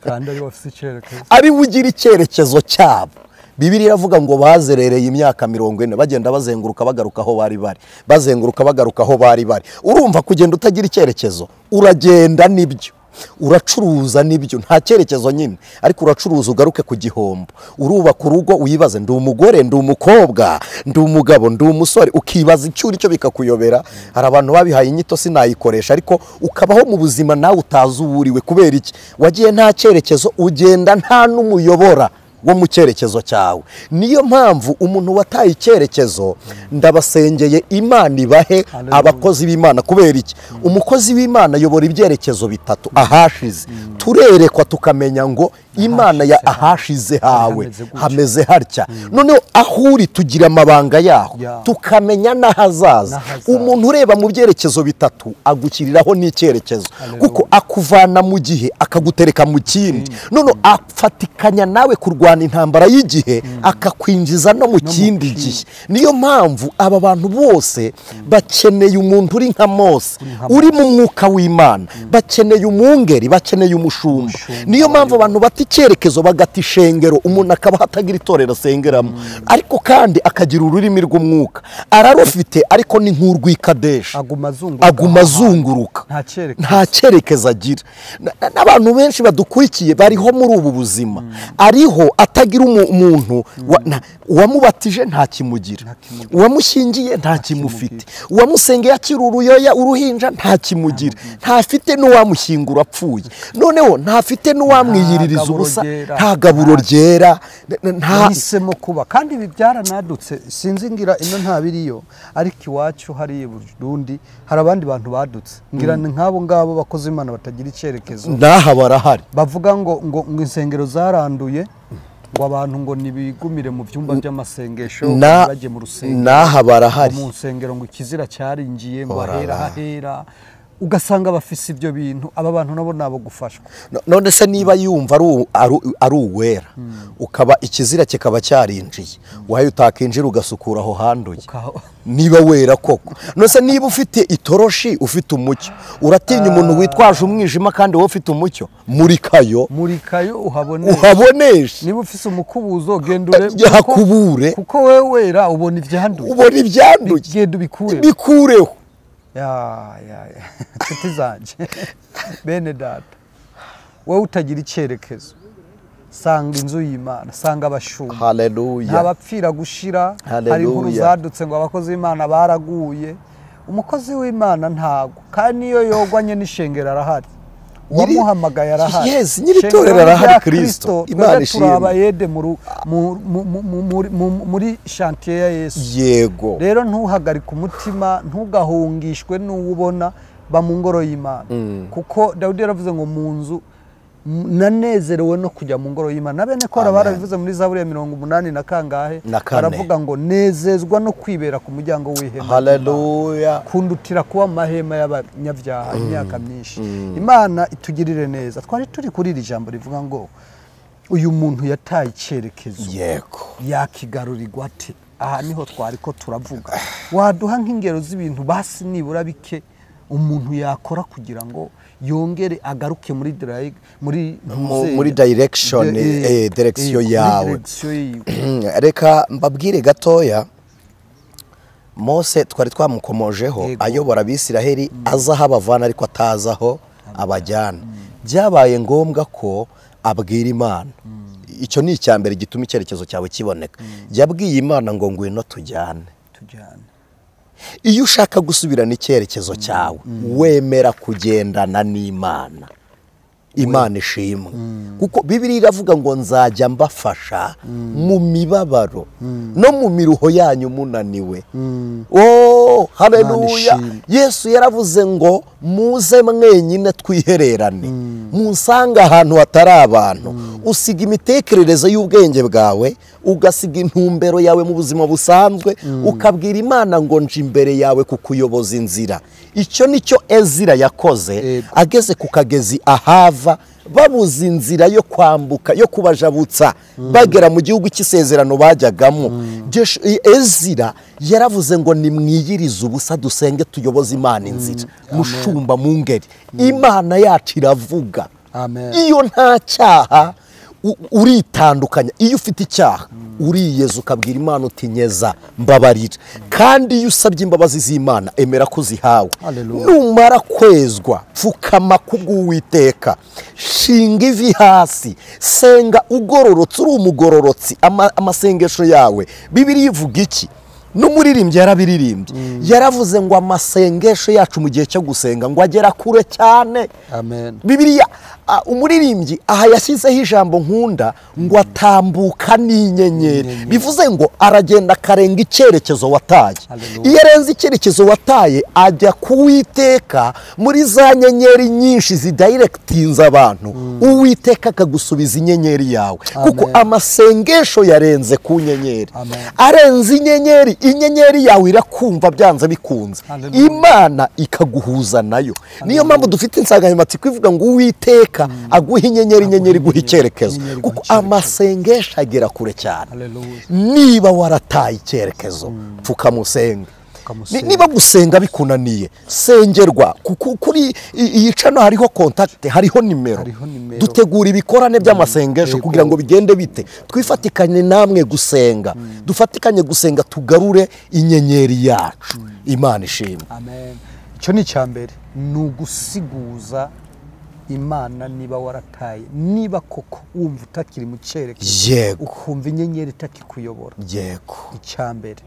kandi ari bafite icyerekezo, ari bugira icyerekezo cyabo. Bibiliya iravuga ngo bazerereye imyaka 40 bagenda bazenguruka bagaruka aho bari bari, bazenguruka bagaruka aho bari bari. Urumva kugenda utagira icyerekezo, uragenda nibyo, uracuruza nibyo, nta cyerekezo nyine, ariko uracuruza ugaruke ku gihombo. Urubaka urugo uyibaze ndi umugore, ndi umukobwa, ndi umugabo, ndi umusore, ukibaza icyo uri cyo bikakuyobera. Hari abantu babihaye inyito sinayikoresha, ariko ukabaho mu buzima nawe utazi uwuriwe. Kubera iki? Wagiye nta cyerekezo, ugenda nta n'umuyobora wo mu cyerekezo cyawe. Niyo mpamvu umuntu wataye icyerekezo, ndabasengeye Imana ibahe abakozi b'Imana. Kubera iki? Umukozi w'Imana ayobora ibyerekezo bitatu ahashize. Turerekwa tukamenya ngo Imana ya ahashize hawe hameze hatya. Noneho aho uri tugira amabanga yaho, tukamenya n'ahazaza. Umuntu ureba mu byerekezo bitatu agukiriraho n'icyerekezo, kuko akuvana mu gihe akagutereka mu kindi. Noneho afatikanya nawe kurwana intambara y'igihe, akakwinjiza no mu kindi gihe. Niyo mpamvu aba bantu bose bakeneye umuntu uri nka Mose, uri mu mwuka w'Imana, bakeneye umwungeri, bakeneye umushumba. Niyo mpamvu abantu bata icyerekezo bagata ishengero, umuntu akaba atagira itorero asengeramo, ariko kandi akagira ururimi rw'umwuka ararufite, ariko ni nk'urw'Ikadeshi, aguma azunguruka, nta cyerekezo agira. N'abantu benshi badukurikiye bariho muri ubu buzima, ariho Atagira umuntu uwamubatije ntakimugira, uwamushyingiye ntakimufite, uwamusengeye akiri uruyoya uruhinja ntakimugira, ntafite n'uwamushyingura apfuye, noneho ntafite n'uwamwiyiririza ubusa, nta gaburo ryera, ntahisemo kuba. Kandi ibi byaranadutse, sinzi ngira ino ntabiriyo, ariko iwacu hari Burundi hari abandi bantu badutse, ngira ni nk'abo ngabo bakoze Imana batagira icyerekezo, n'aha barahari, bavuga ngo ngo insengero zaranduye, ngo abantu ngo nibigumire mu byumba by'amasengesho, bajye mu rusengero, n'aha barahari, mu nsengero ngo ikizira cyaringiye, ngo ahera hahera, ugasanga bafise ibyo bintu. Aba bantu nabo nabo gufashwa. None se niba yumva ari uwera, ukaba ikizira kikaba cyarinjiye, wayo utakinjira ugasukura aho handuye, niba wera koko. None se niba ufite itoroshi ufite umucyo, uratinya umuntu witwaje umwijima kandi wowe ufite umucyo? Murikayo, murikayo uhaboneshe. Niba ufise umukubuzo genda yakubure, kuko wewe wera ubona ibyanduye, ubona ibyanduye, genda ubikureho. Ya nshuti zanjye, bene data, wowe utagira icyerekezo, sanga inzu y'Imana, sanga abashumba. Haleluya. Ntabapfira gushira. Hari inkuru zadutse ngo abakozi b'Imana baraguye. Umukozi w'Imana ntago, kandi niyo yogwanye n'ishengero arahari, uwamuhamagaye arahari. Yes, nyiri torero arahari, Kristo. Imana ishimwe. Turabayede muri chantier ya Yesu. Yego. Rero ntuhagarike umutima, ntugahungishwe n'uwubona, ba mu ngoro y'Imana. Kuko Dawidi yaravuze ngo mu nzu nanezerewe no kujya mu ngoro y'Imana. Na bene Kora barabivuze muri Zaburi ya 84 kangahe, baravuga ngo nezezwa no kwibera ku muryango w'ihema. Haleluya. Kundutira kuba mahema y'abanyabyaha imyaka myinshi. Imana itugirire neza. Twari turi kuri iri jambo rivuga ngo uyu muntu yataye icyerekezo, yego, yakigarurirwa ate? Aha niho twari ko turavuga. Waduha nk'ingero z'ibintu basi nibura bike umuntu yakora kugira ngo yongere agaruke muri muri direction, direction yawe. Reka mbabwire gatoya, Mose twari twamukomojeho ayobora Abisiraheli, aza aho abavana ariko atazaho abajyana. Byabaye ngombwa ko abwira Imana. Icyo ni icya mbere gituma icyerekezo cyawe kiboneka. Yabwiye Imana ngo ngwino tujyane. Iyo ushaka gusubirana icyerekezo cyawe, wemera kugendana n'Imana. Imana ishimwe. Kuko Bibiliya iravuga ngo nzajya mbafasha mu mibabaro no mu miruho yanyu munaniwe. Oh, haleluya. Yesu yaravuze ngo muze mwenyine twihererane, munsanga ahantu hatari abantu. Usiga imitekerereze y'ubwenge bwawe, ugasiga intumbero yawe mu buzima busanzwe, ukabwira Imana ngo nje imbere yawe kukuyoboza inzira. Icyo nicyo Ezira yakoze ageze ku kagezi Ahava, babuze inzira yo kwambuka, yo kubajabutsa bagera mu gihugu cy'isezerano bajyagamo. Ezira yaravuze ngo nimwiyirize ubusa dusenge tuyoboze Imana inzira. Mushumba mungeri, Imana yacu iravuga. Iyo nta cyaha uritandukanya. Iyo ufite icyaha uriyeza ukabwira Imana uti nyeza mbabarira. Kandi iyo usabye imbabazi z'Imana emera ko zihawe. Numara kwezwa pfukama kubw'Uwiteka, shinga ivi hasi, senga ugororotse, uri umugororotsi. Amasengesho yawe, Bibiliya ivuga iki? N'umuririmbyi yarabiririmbye, yaravuze ngo amasengesho yacu mu gihe cyo gusenga ngo agera kure cyane. Amen. Bibiliya, umuririmbyi aha yashyizeho ijambo nkunda ngo atambuka n'inyenyeri, bivuze ngo aragenda akarenga icyerekezo wataye. Iyo arenze icyerekezo wataye ajya kuwiteka muri za nyenyeri nyinshi zidirectinze abantu, Uwiteka akagusubiza inyenyeri yawe. Kuko amasengesho yarenze ku nyenyeri, arenze inyenyeri, inyenyeri yawe irakumva byanze bikunze, Imana ikaguhuza nayo. Niyo mpamvu dufite insanganyamatsiko ivuga ngo Uwiteka aguha inyenyeri, inyenyeri iguha icyerekezo, kuko amasengesho agera kure cyane. Niba warataye icyerekezo, pfukamusenga. Niba gusenga bikunaniye, sengerwa. Kuri iyi cano hariho contact, hariho nimero. Dutegura ibikorane by'amasengesho kugira ngo bigende bite, twifatikanye namwe gusenga, dufatikanye gusenga tugarure inyenyeri yacu. Imana ishimwe. Amen. Icyo ni icya mbere, ni ugusiguza Imana niba warataye, niba koko wumva utakiri mu cyerekezo, Yego. ukumva inyenyeri itakikuyobora, Yego. Icyambere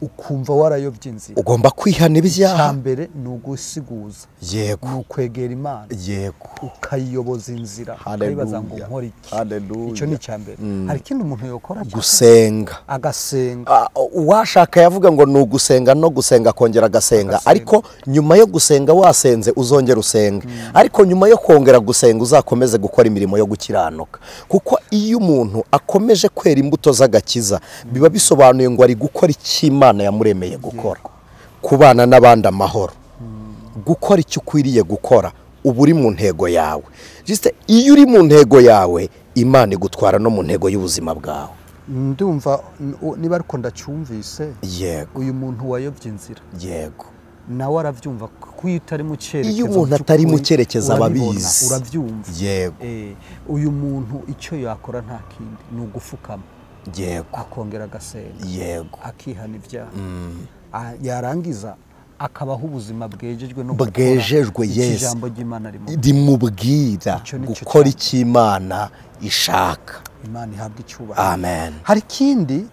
ukumva warayobye inzira, ugomba kwihana ibyaha. Icyambere ni ugusiguza, Yego. ni ukwegera Imana, Yego. ukayiyoboza inzira, ukayibaza ngo nkora iki. Haleluya. Icyo ni icyambere. Hari ikindi umuntu yokora, gusenga, agasenga. Uwashaka yavuga ngo ni ugusenga no gusenga akongera agasenga, ariko nyuma yo gusenga wasenze uzongera usenga, ariko nyuma yo kongera gusenga uzakomeze gukora imirimo yo gukiranuka, kuko iyo umuntu akomeje kwera imbuto z'agakiza biba bisobanuye ngo ari gukora icyo Imana yamuremeye gukora, kubana n'abandi amahoro, gukora icyo ukwiriye gukora, uba uri mu ntego yawe. Juste iyo uri mu ntego yawe, Imana igutwara no mu ntego y'ubuzima bwawe. Ndumva niba ariko ndacyumvise, Yego. uyu muntu wayobye inzira, Yego. nawe arabyumva ko iyo utari mu cyerekezo, iyo umuntu atari mu cyerekezo aba abizi, urabyumva. Yego. Uyu muntu icyo yakora nta kindi ni ugufukama, Yego. akongera agasenga, Yego. akihana ibyaha, yarangiza akabaho ubuzima bwejejwe no bwejejwe, yes, ijambo ry'Imana rimubwira gukora icyo Imana ishaka. Imana ihabwa icyubahiro. Amen. Hari ikindi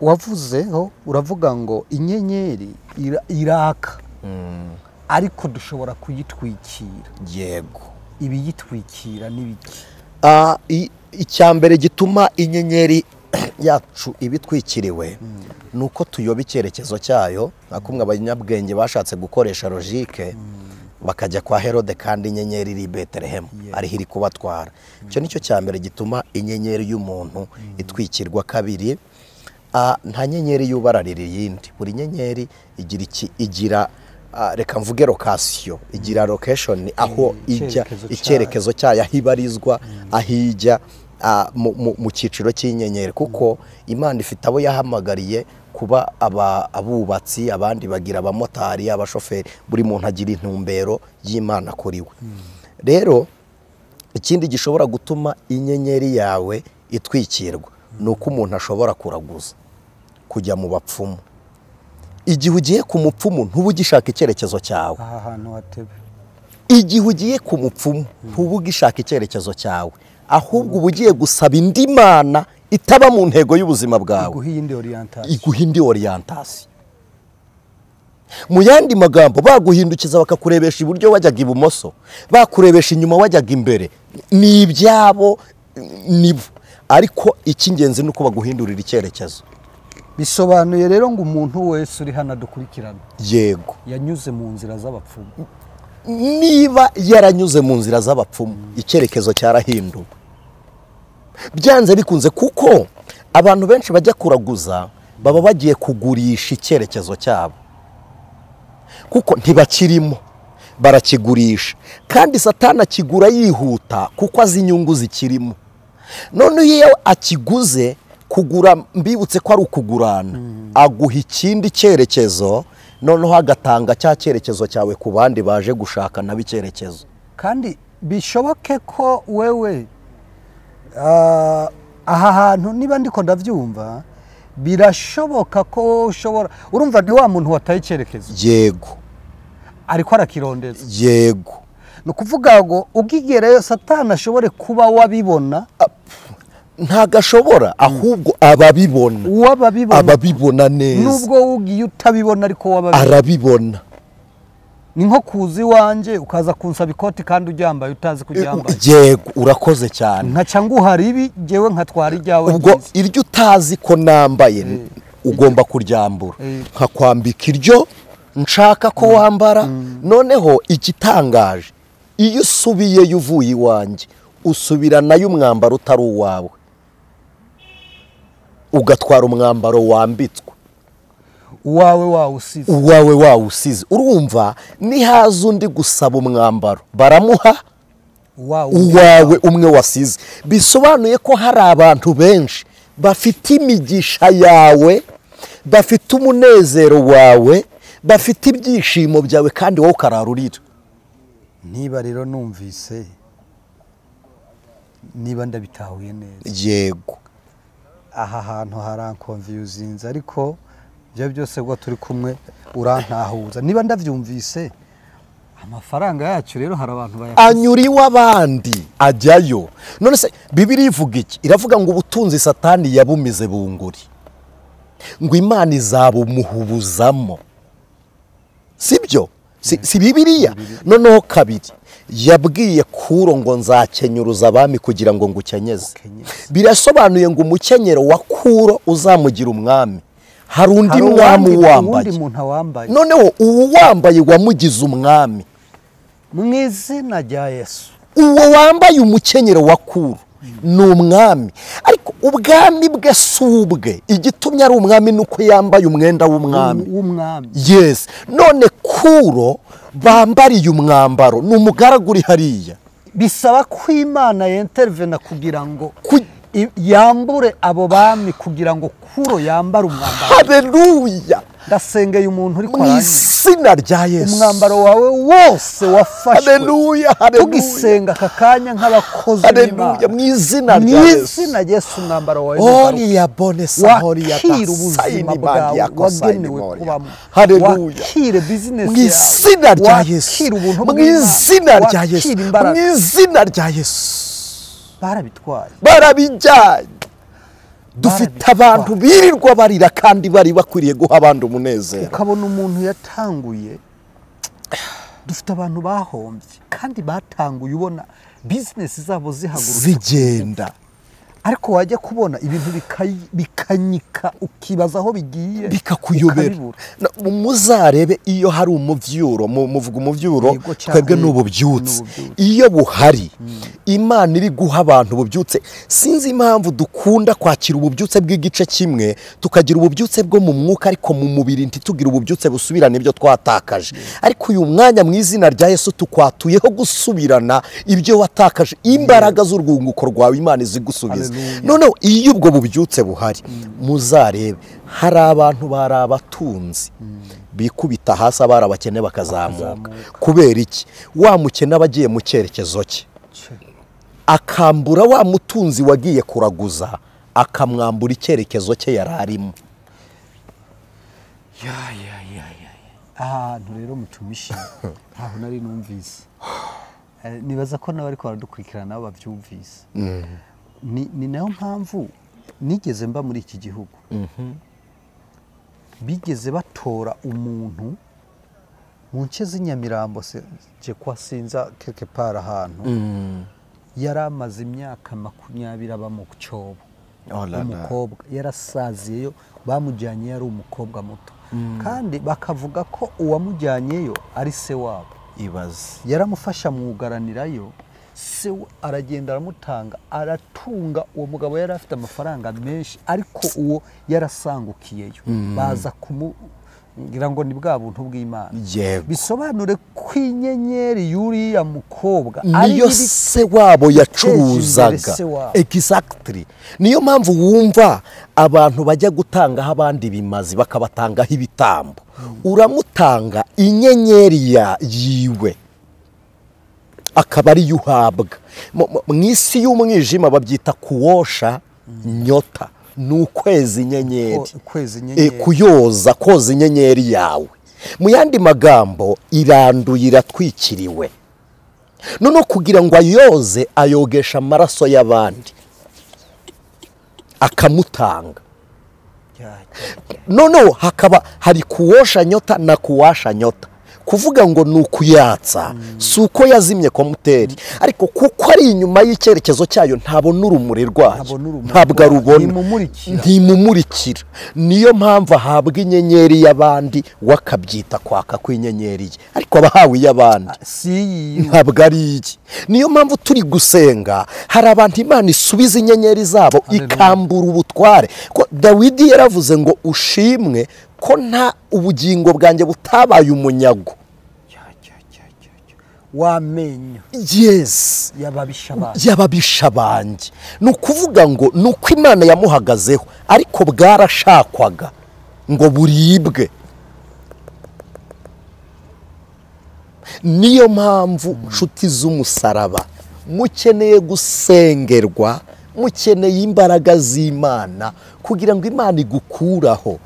wavuzeho, uravuga ngo inyenyeri iraka, ariko dushobora kuyitwikira. Yego. Ibiyitwikira n'ibiki? Icyambere gituma inyenyeri yacu ibitwikiriwe ni uko tuyoba icyerekezo cyayo, nka kumwe abanyabwenge bashatse gukoresha logique bakajya kwa Herode kandi inyenyeri iri Bethlehem, ariho iri kubatwara. Icyo nicyo cyambere gituma inyenyeri y'umuntu itwikirwa. Kabiri, nta nyenyeri yubararira iyindi, buri nyenyeri igira iki, igira reka mvuge location, igira location aho ijya, icyerekezo cyayo aho ibarizwa, aho ijya mu cyiciro cy'inyenyeri, kuko Imana ifite abo yahamagariye kuba abubatsi, abandi bagira abamotari, abashoferi, buri muntu agira intumbero y'Imana kuri we. Rero ikindi gishobora gutuma inyenyeri yawe itwikirwa ni uko umuntu ashobora kuraguza, kujya mu bapfumu. Igihe ugiye ku mupfumu ntuba ugishaka icyerekezo cyawe. Aha hantu hatebe. Igihe ugiye ku mupfumu ntuba ugishaka icyerekezo cyawe, ahubwo uba ugiye gusaba indi mana itaba mu ntego y'ubuzima bwawe, iguha indi orientation. Mu yandi magambo, baguhindukiza bakakurebesha iburyo wajyaga ibumoso, bakurebesha inyuma wajyaga imbere, ni ibyabo nibo, ariko icy'ingenzi ni uko baguhindurira icyerekezo. Bisobanuye rero ngo umuntu wese uri hano adukurikirana, yego, yanyuze mu nzira z'abapfumu. Niba yaranyuze mu nzira z'abapfumu, icyerekezo cyarahinduwe byanze bikunze, kuko abantu benshi bajya kuraguza baba bagiye kugurisha icyerekezo cyabo, kuko ntibakirimo, barakigurisha. Kandi Satani akigura yihuta kuko azi inyungu zikirimo. None iyo akiguze, kugura mbibutse ko ari ukugurana, aguha ikindi cyerekezo, noneho agatanga cya cyerekezo cyawe ku bandi baje gushaka nabo icyerekezo. Kandi bishoboke ko wewe aha hantu niba ndiko ndabyumva, birashoboka ko ushobora, urumva ni wa muntu wataye icyerekezo, yego, ariko arakirondeza, yego, ni ukuvuga ngo ugigereyo Satani ashobore kuba wabibona. Ntagashobora, ahubwo ababibona, ababibona neza, nubwo ugiye utabibona ariko arabibona. Ni nko kuza iwanjye ukaza kunsaba ikoti kandi uryambaye utazi kuryambaye. Yego, urakoze cyane. Nkaca nguhara ibi, njyewe nkatwara iryawe. Ubwo iryo utazi ko nambaye ugomba kuryambura, nkakwambika iryo nshaka ko wambara. Noneho igitangaje, iyo usubiyeyo uvuye iwanjye, usubira nayo umwambaro utari uwawe, ugatwara umwambaro wambitswe, uwawe wawusize, uwawe wawusize. Urumva nihaza undi gusaba umwambaro baramuha uwawe umwe wasize. Bisobanuye ko hari abantu benshi bafite imigisha yawe, bafite umunezero wawe, bafite ibyishimo byawe, kandi wowe ukararurira. Niba rero numvise, niba ndabitahuye neza, yego, aha hantu harankonfuzinze, ariko ibyo byose ubwo turi kumwe urantahuza. Niba ndabyumvise, Amafaranga yacu rero hari abantu bayafite. Anyura iw'abandi ajyayo. None se Bibiliya ivuga iki? Iravuga ngo ubutunzi Satani yabumize bunguri, ngo Imana izabumuhubuzamo. Sibyo? Si Bibiliya? Noneho kabiri yabwiye Kuro ngo nzakenyuruza abami kugira ngo ngukenyeze. Birasobanuye ngo umukenyero wa Kuro uzamugira umwami. Hari undi mwami wambaye. Noneho uwo wambaye wamugize umwami. Mu izina rya Yesu. Uwo wambaye umukenyero wa Kuro ni umwami, ariko ubwami bwe si ubwe. Igitumye ari umwami ni uko yambaye umwenda w'umwami. Yes. None Kuro bambariye umwambaro ni umugaragu uri hariya. Bisaba ko Imana yentervena kugira ngo yambure abo bami, kugira ngo Kuro yambare umwambaro. Haleluya. Ndasengeye umuntu uri mu izina rya Yesu. Umwambaro wawe wose wafashwe. Haleluya, haleluya. Tugisenga aka kanya nk'abakozi b'Imana. Mu izina rya Yesu. Mu izina rya Yesu umwambaro wawe Horiya bone sahoriya wakira ubuzima bwawe wagenewe kubamo. Haleluya. Wakire business mu yawe. Izina rya Yesu. Mu izina rya Yesu. Mu izina rya Yesu. Barabitwaye. Barabijyanye. Dufite abantu birirwa barira kandi bari bakwiriye guha abandi umunezero. Ukabona umuntu yatanguye, dufite abantu bahombye kandi batanguye ubona business zabo zihagurutse zigenda, ariko wajya kubona ibintu bikanyika ukibaza aho bigiye bikakuyobera. Muzarebe iyo hari umuvyuro, muvuga umuvyuro twebwe n'ububyutse. Iyo buhari Imana iri guha abantu ububyutse. Sinzi impamvu dukunda kwakira ububyutse bw'igice kimwe, tukagira ububyutse bwo mu mwuka ariko mu mubiri ntitugira ububyutse busubirana ibyo twatakaje. Ariko uyu mwanya mu izina rya Yesu tukwatuyeho gusubirana ibyo watakaje. Imbaraga z'urwunguko rwawe Imana izigusubiza. Noneho iyo ubwo bubyutse buhari, muzarebe hari abantu bari abatunzi bikubita hasi abari abakene bakazamuka. Kubera iki? Wa mukene aba agiye mu cyerekezo cye, akambura wa mutunzi wagiye kuraguza, akamwambura icyerekezo cye yari arimo. Ahantu rero mutumishi ntaho nari numvise. Nibaza ko n'abari baradukurikirana nabo babyumvise. Ni nayo mpamvu nigeze mba muri iki gihugu. Bigeze batora umuntu mu nce z'inyamirambo je kwa sinza quelque part ahantu, yari amaze imyaka 20 aba mu cyobo. Umukobwa yarasaziyeyo, bamujyanye yari umukobwa muto, kandi bakavuga ko uwamujyanyeyo ari se wabo. Ibaze. Yaramufasha mwugaranirayo, se aragenda aramutanga, aratunga. Uwo mugabo yari afite amafaranga menshi, ariko uwo yarasangukiyeyo. Baza kumubwira ngo ni bwa buntu bw'Imana. Bisobanure ko inyenyeri yuriya mukobwa niyo se wabo yacuruzaga. Exactly. Niyo mpamvu wumva abantu bajya gutangaho abandi bimazi bakabatangaho ibitambo. Uramutanga inyenyeri yiwe akaba ari yuhabwa. Mu isi y'umwijima babyita kuwosha nyota, ni ukwezi inyenyeri, kuyoza, koza inyenyeri yawe. Mu yandi magambo iranduye, iratwikiriwe. Noneho kugira ngo ayoze, ayogesha amaraso y'abandi akamutanga. Noneho hakaba hari kuwosha nyota na kuwasha nyota. Kuvuga ngo ni ukuyatsa, si uko yazimye komuteri, ariko kuko ari inyuma y'icyerekezo cyayo ntabona urumuri rwayo, ntabwo arubona, ntimumurikira. Niyo mpamvu ahabwa inyenyeri y'abandi, wakabyita kwaka kw'inyenyeri ye, ariko abahawe iy'abandi ntabwo ari iye. Niyo mpamvu turi gusenga, hari abantu Imana isubiza inyenyeri zabo ikambura ubutware. Ko Dawidi yaravuze ngo ushimwe ko nta ubugingo bwanjye butabaye umunyago wamenyo. Yes, y'ababisha banjye. Ni ukuvuga ngo ni uko Imana yamuhagazeho, ariko bwarashakwaga ngo buribwe. Niyo mpamvu nshuti z'umusaraba mukeneye gusengerwa, mukeneye imbaraga z'Imana kugira ngo Imana igukuraho.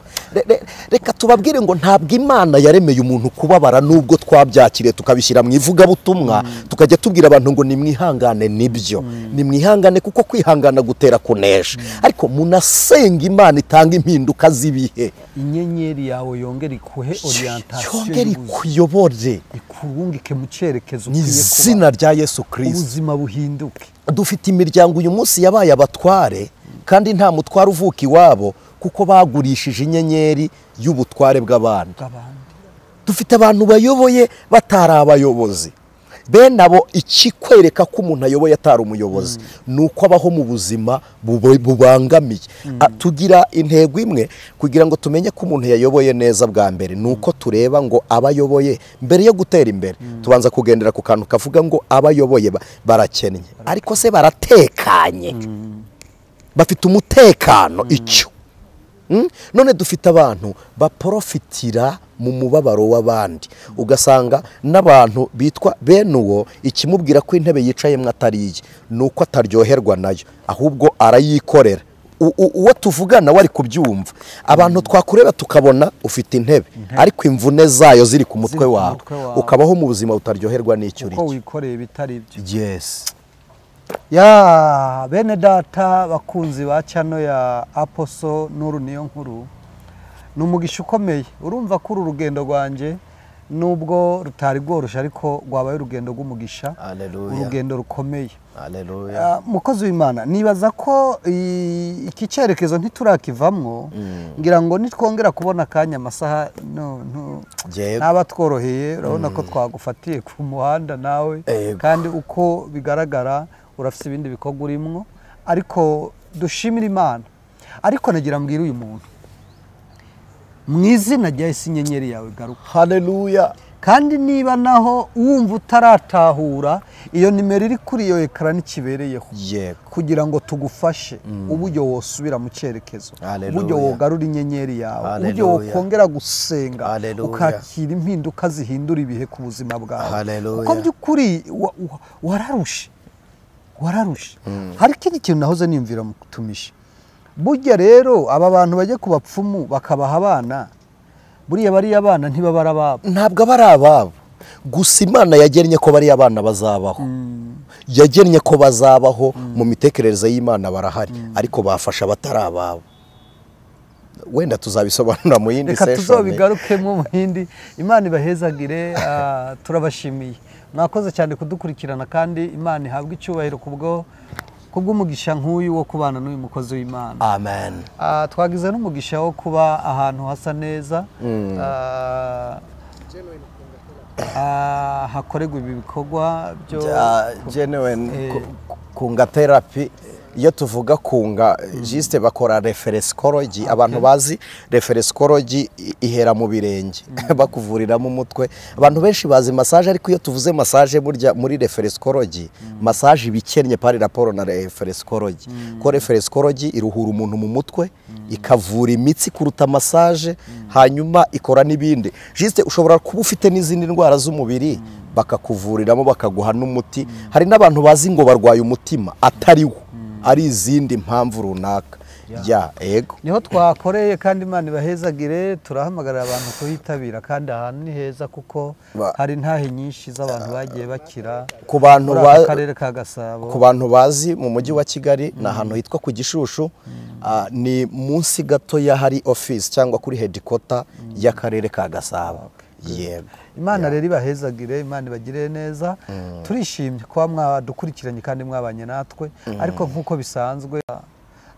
Reka tubabwire ngo ntabwo Imana yaremeye umuntu kubabara, nubwo twabyakiriye tukabishyira mu ivugabutumwa, tukajya tubwira abantu ngo nimwihangane. Nibyo, nimwihangane, kuko kwihangana gutera kunesha. Ariko munasenga Imana itanga impinduka z'ibihe. Inyenyeri yawe yongere ikuhe orientation, yongere ikuyobore, ikurungike mu cyerekezo ukwiye kuba. Izina rya Yesu Kristo, ubuzima buhinduke. Dufite imiryango uyu munsi yabaye abatware, kandi nta mutware uvuka iwabo, kuko bagurishije inyenyeri y'ubutware bw'abandi. Dufite abantu bayoboye batari abayobozi. Bene abo, ikikwereka ko umuntu ayoboye atari umuyobozi ni uko abaho mu buzima bubangamiye. Tugira intego imwe kugira ngo tumenye ko umuntu yayoboye neza. Bwa mbere ni uko tureba ngo abayoboye mbere yo gutera imbere, tubanza kugendera ku kantu kavuga ngo abayoboye barakennye, ariko se baratekanye, bafite umutekano. Icyo none dufite abantu baprofitira mu mubabaro w'abandi, ugasanga n'abantu bitwa bene uwo, ikimubwira ko intebe yicayemo atari iye ni uko ataryoherwa nayo, ahubwo arayikorera. Uwo tuvugana wari kubyumva. Abantu twakureba tukabona ufite intebe, ariko imvune zayo ziri ku mutwe wawe, ukabaho mu buzima butaryoherwa n'icyo uri cyo, kuko wikoreye bitari ibyo. Yes. Ya bene data bakunzi ba channel ya Apostle Nuru Niyonkuru, ni umugisha ukomeye. Urumva ko uru rugendo rwanjye nubwo rutari rworoshe, ariko rwabaye urugendo rw'umugisha, urugendo rukomeye. Mukozi w'Imana, nibaza ko iki cyerekezo ntiturakivamwo, ngira ngo nitwongera kubona akanya amasaha ntaba tworoheye. Urabona ko twagufatiye ku muhanda nawe, kandi uko bigaragara urafite ibindi bikorwa urimwo, ariko dushimira Imana. Ariko nagira mbwira uyu muntu, mu izina rya Yesu inyenyeri yawe garuka. Haleluya. Kandi niba naho wumva utaratahura, iyo nimero iri kuri iyo ekara ntikibereyeho, kugira ngo tugufashe uburyo wosubira mu cyerekezo, uburyo wogarura inyenyeri yawe, uburyo wokongera gusenga, ukakira impinduka zihindura ibihe ku buzima bwawe. Kuko by'ukuri wararushe, wararushe. Hari ikindi kintu nahoze niyumvira mu kutumisha. Burya rero aba bantu bajya ku bapfumu bakabaha abana, buriya bariya abana ntibabara ababo. Ntabwo abari ababo. Gusa Imana yagennye ko bariya abana bazabaho. Yagennye ko bazabaho mu mitekerereze y'Imana barahari, ariko bafasha abatari ababo. Wenda tuzabisobanura mu yindi session. Reka tuzobigarukemo mu yindi. Imana ibahezagire, turabashimiye. Mwakoze cyane kudukurikirana, kandi Imana ihabwe icyubahiro kubwo kubw'umugisha nk'uyu wo kubana n'uyu mukozi w'Imana. Amen. Twagize n'umugisha wo kuba ahantu hasa neza, hakorerwa ibi bikorwa byo genuine kunga therapy. Iyo tuvuga kunga, juste bakora referencology. Abantu bazi referencology ihera mu birenge, bakuvuriramo umutwe. Abantu benshi bazi massage, ariko iyo tuvuze massage burya muri referencology, massage ibikennye pari raporo na referencology. Ko referencology iruhura umuntu mu mutwe, ikavura imitsi kuruta massage, hanyuma ikora n'ibindi. Juste ushobora kuba ufite n'izindi ndwara z'umubiri, bakakuvuriramo bakaguha n'umuti. Hari n'abantu bazi ngo barwaye umutima atari wo, ari izindi mpamvu runaka. Ya ego niho twakoreye, kandi Imana ibahezagire. Turahamagarira abantu kuhitabira, kandi ahantu ni heza kuko hari intahe nyinshi z'abantu bagiye bakira. Ku bantu ba karere ka Gasabo, ku bantu bazi mu mujyi wa Kigali, ni ahantu hitwa ku Gishushu, ni munsi gato ya hari office cyangwa kuri headquarter y'akarere ka Gasabo. Yego. Imana rero ibahezagire, Imana ibagirire neza. Turishimye kuba mwadukurikiranye kandi mwabanye natwe, ariko nkuko bisanzwe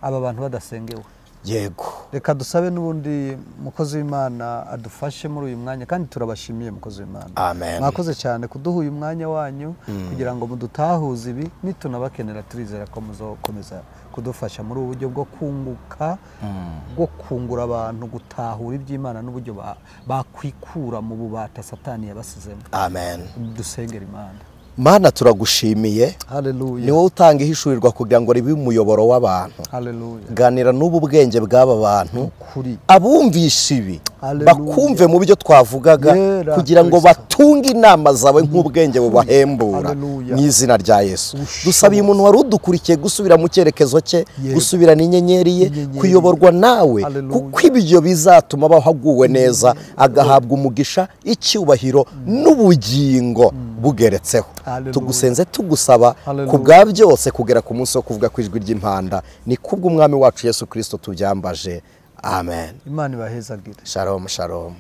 aba bantu badasengewe. Yego. Reka dusabe n'ubundi mukozi w'Imana adufashe muri uyu mwanya, kandi turabashimiye mukozi w'Imana. Amen. Mwakoze cyane kuduha uyu mwanya wanyu kugira ngo mudutahuze ibi, nitunabakenera turizera ko muzokomeza kudufasha muri ubu buryo bwo kunguka, bwo kungura abantu gutahura iby'Imana n'uburyo bakwikura mu bubata Satani yabasizemo. Amen. Dusengera Imana. Mana, turagushimiye. Haleluya. Ni wowe utanga ihishurirwa kugira ngo ribe umuyoboro w'abantu. Haleluya. Ganira n'ubu bwenge bw'aba bantu, Kuri abumvisha ibi Haleluya. bakumve mu byo twavugaga, Yera kugira ngo Kristo. batunge inama zawe nk'ubwenge bubahembura. Haleluya. Mu izina rya Yesu, Ubushobozi. dusabiye umuntu wari udukurikiye gusubira mu cyerekezo cye, Yego. gusubirana inyenyeri ye, Inyenyeri. kuyoborwa nawe, Haleluya. kuko ibyo bizatuma abaho aguwe neza, agahabwa umugisha, icyubahiro n'ubugingo bugeretseho. Haleluya. Tugusenze tugusaba Haleluya. ku bwa byose kugera ku munsi wo kuvuga ku ijwi ry'impanda. Ni kubw'umwami wacu Yesu Kristo tubyambaje, amen. Imana ibahezagire. Shalom, shalom.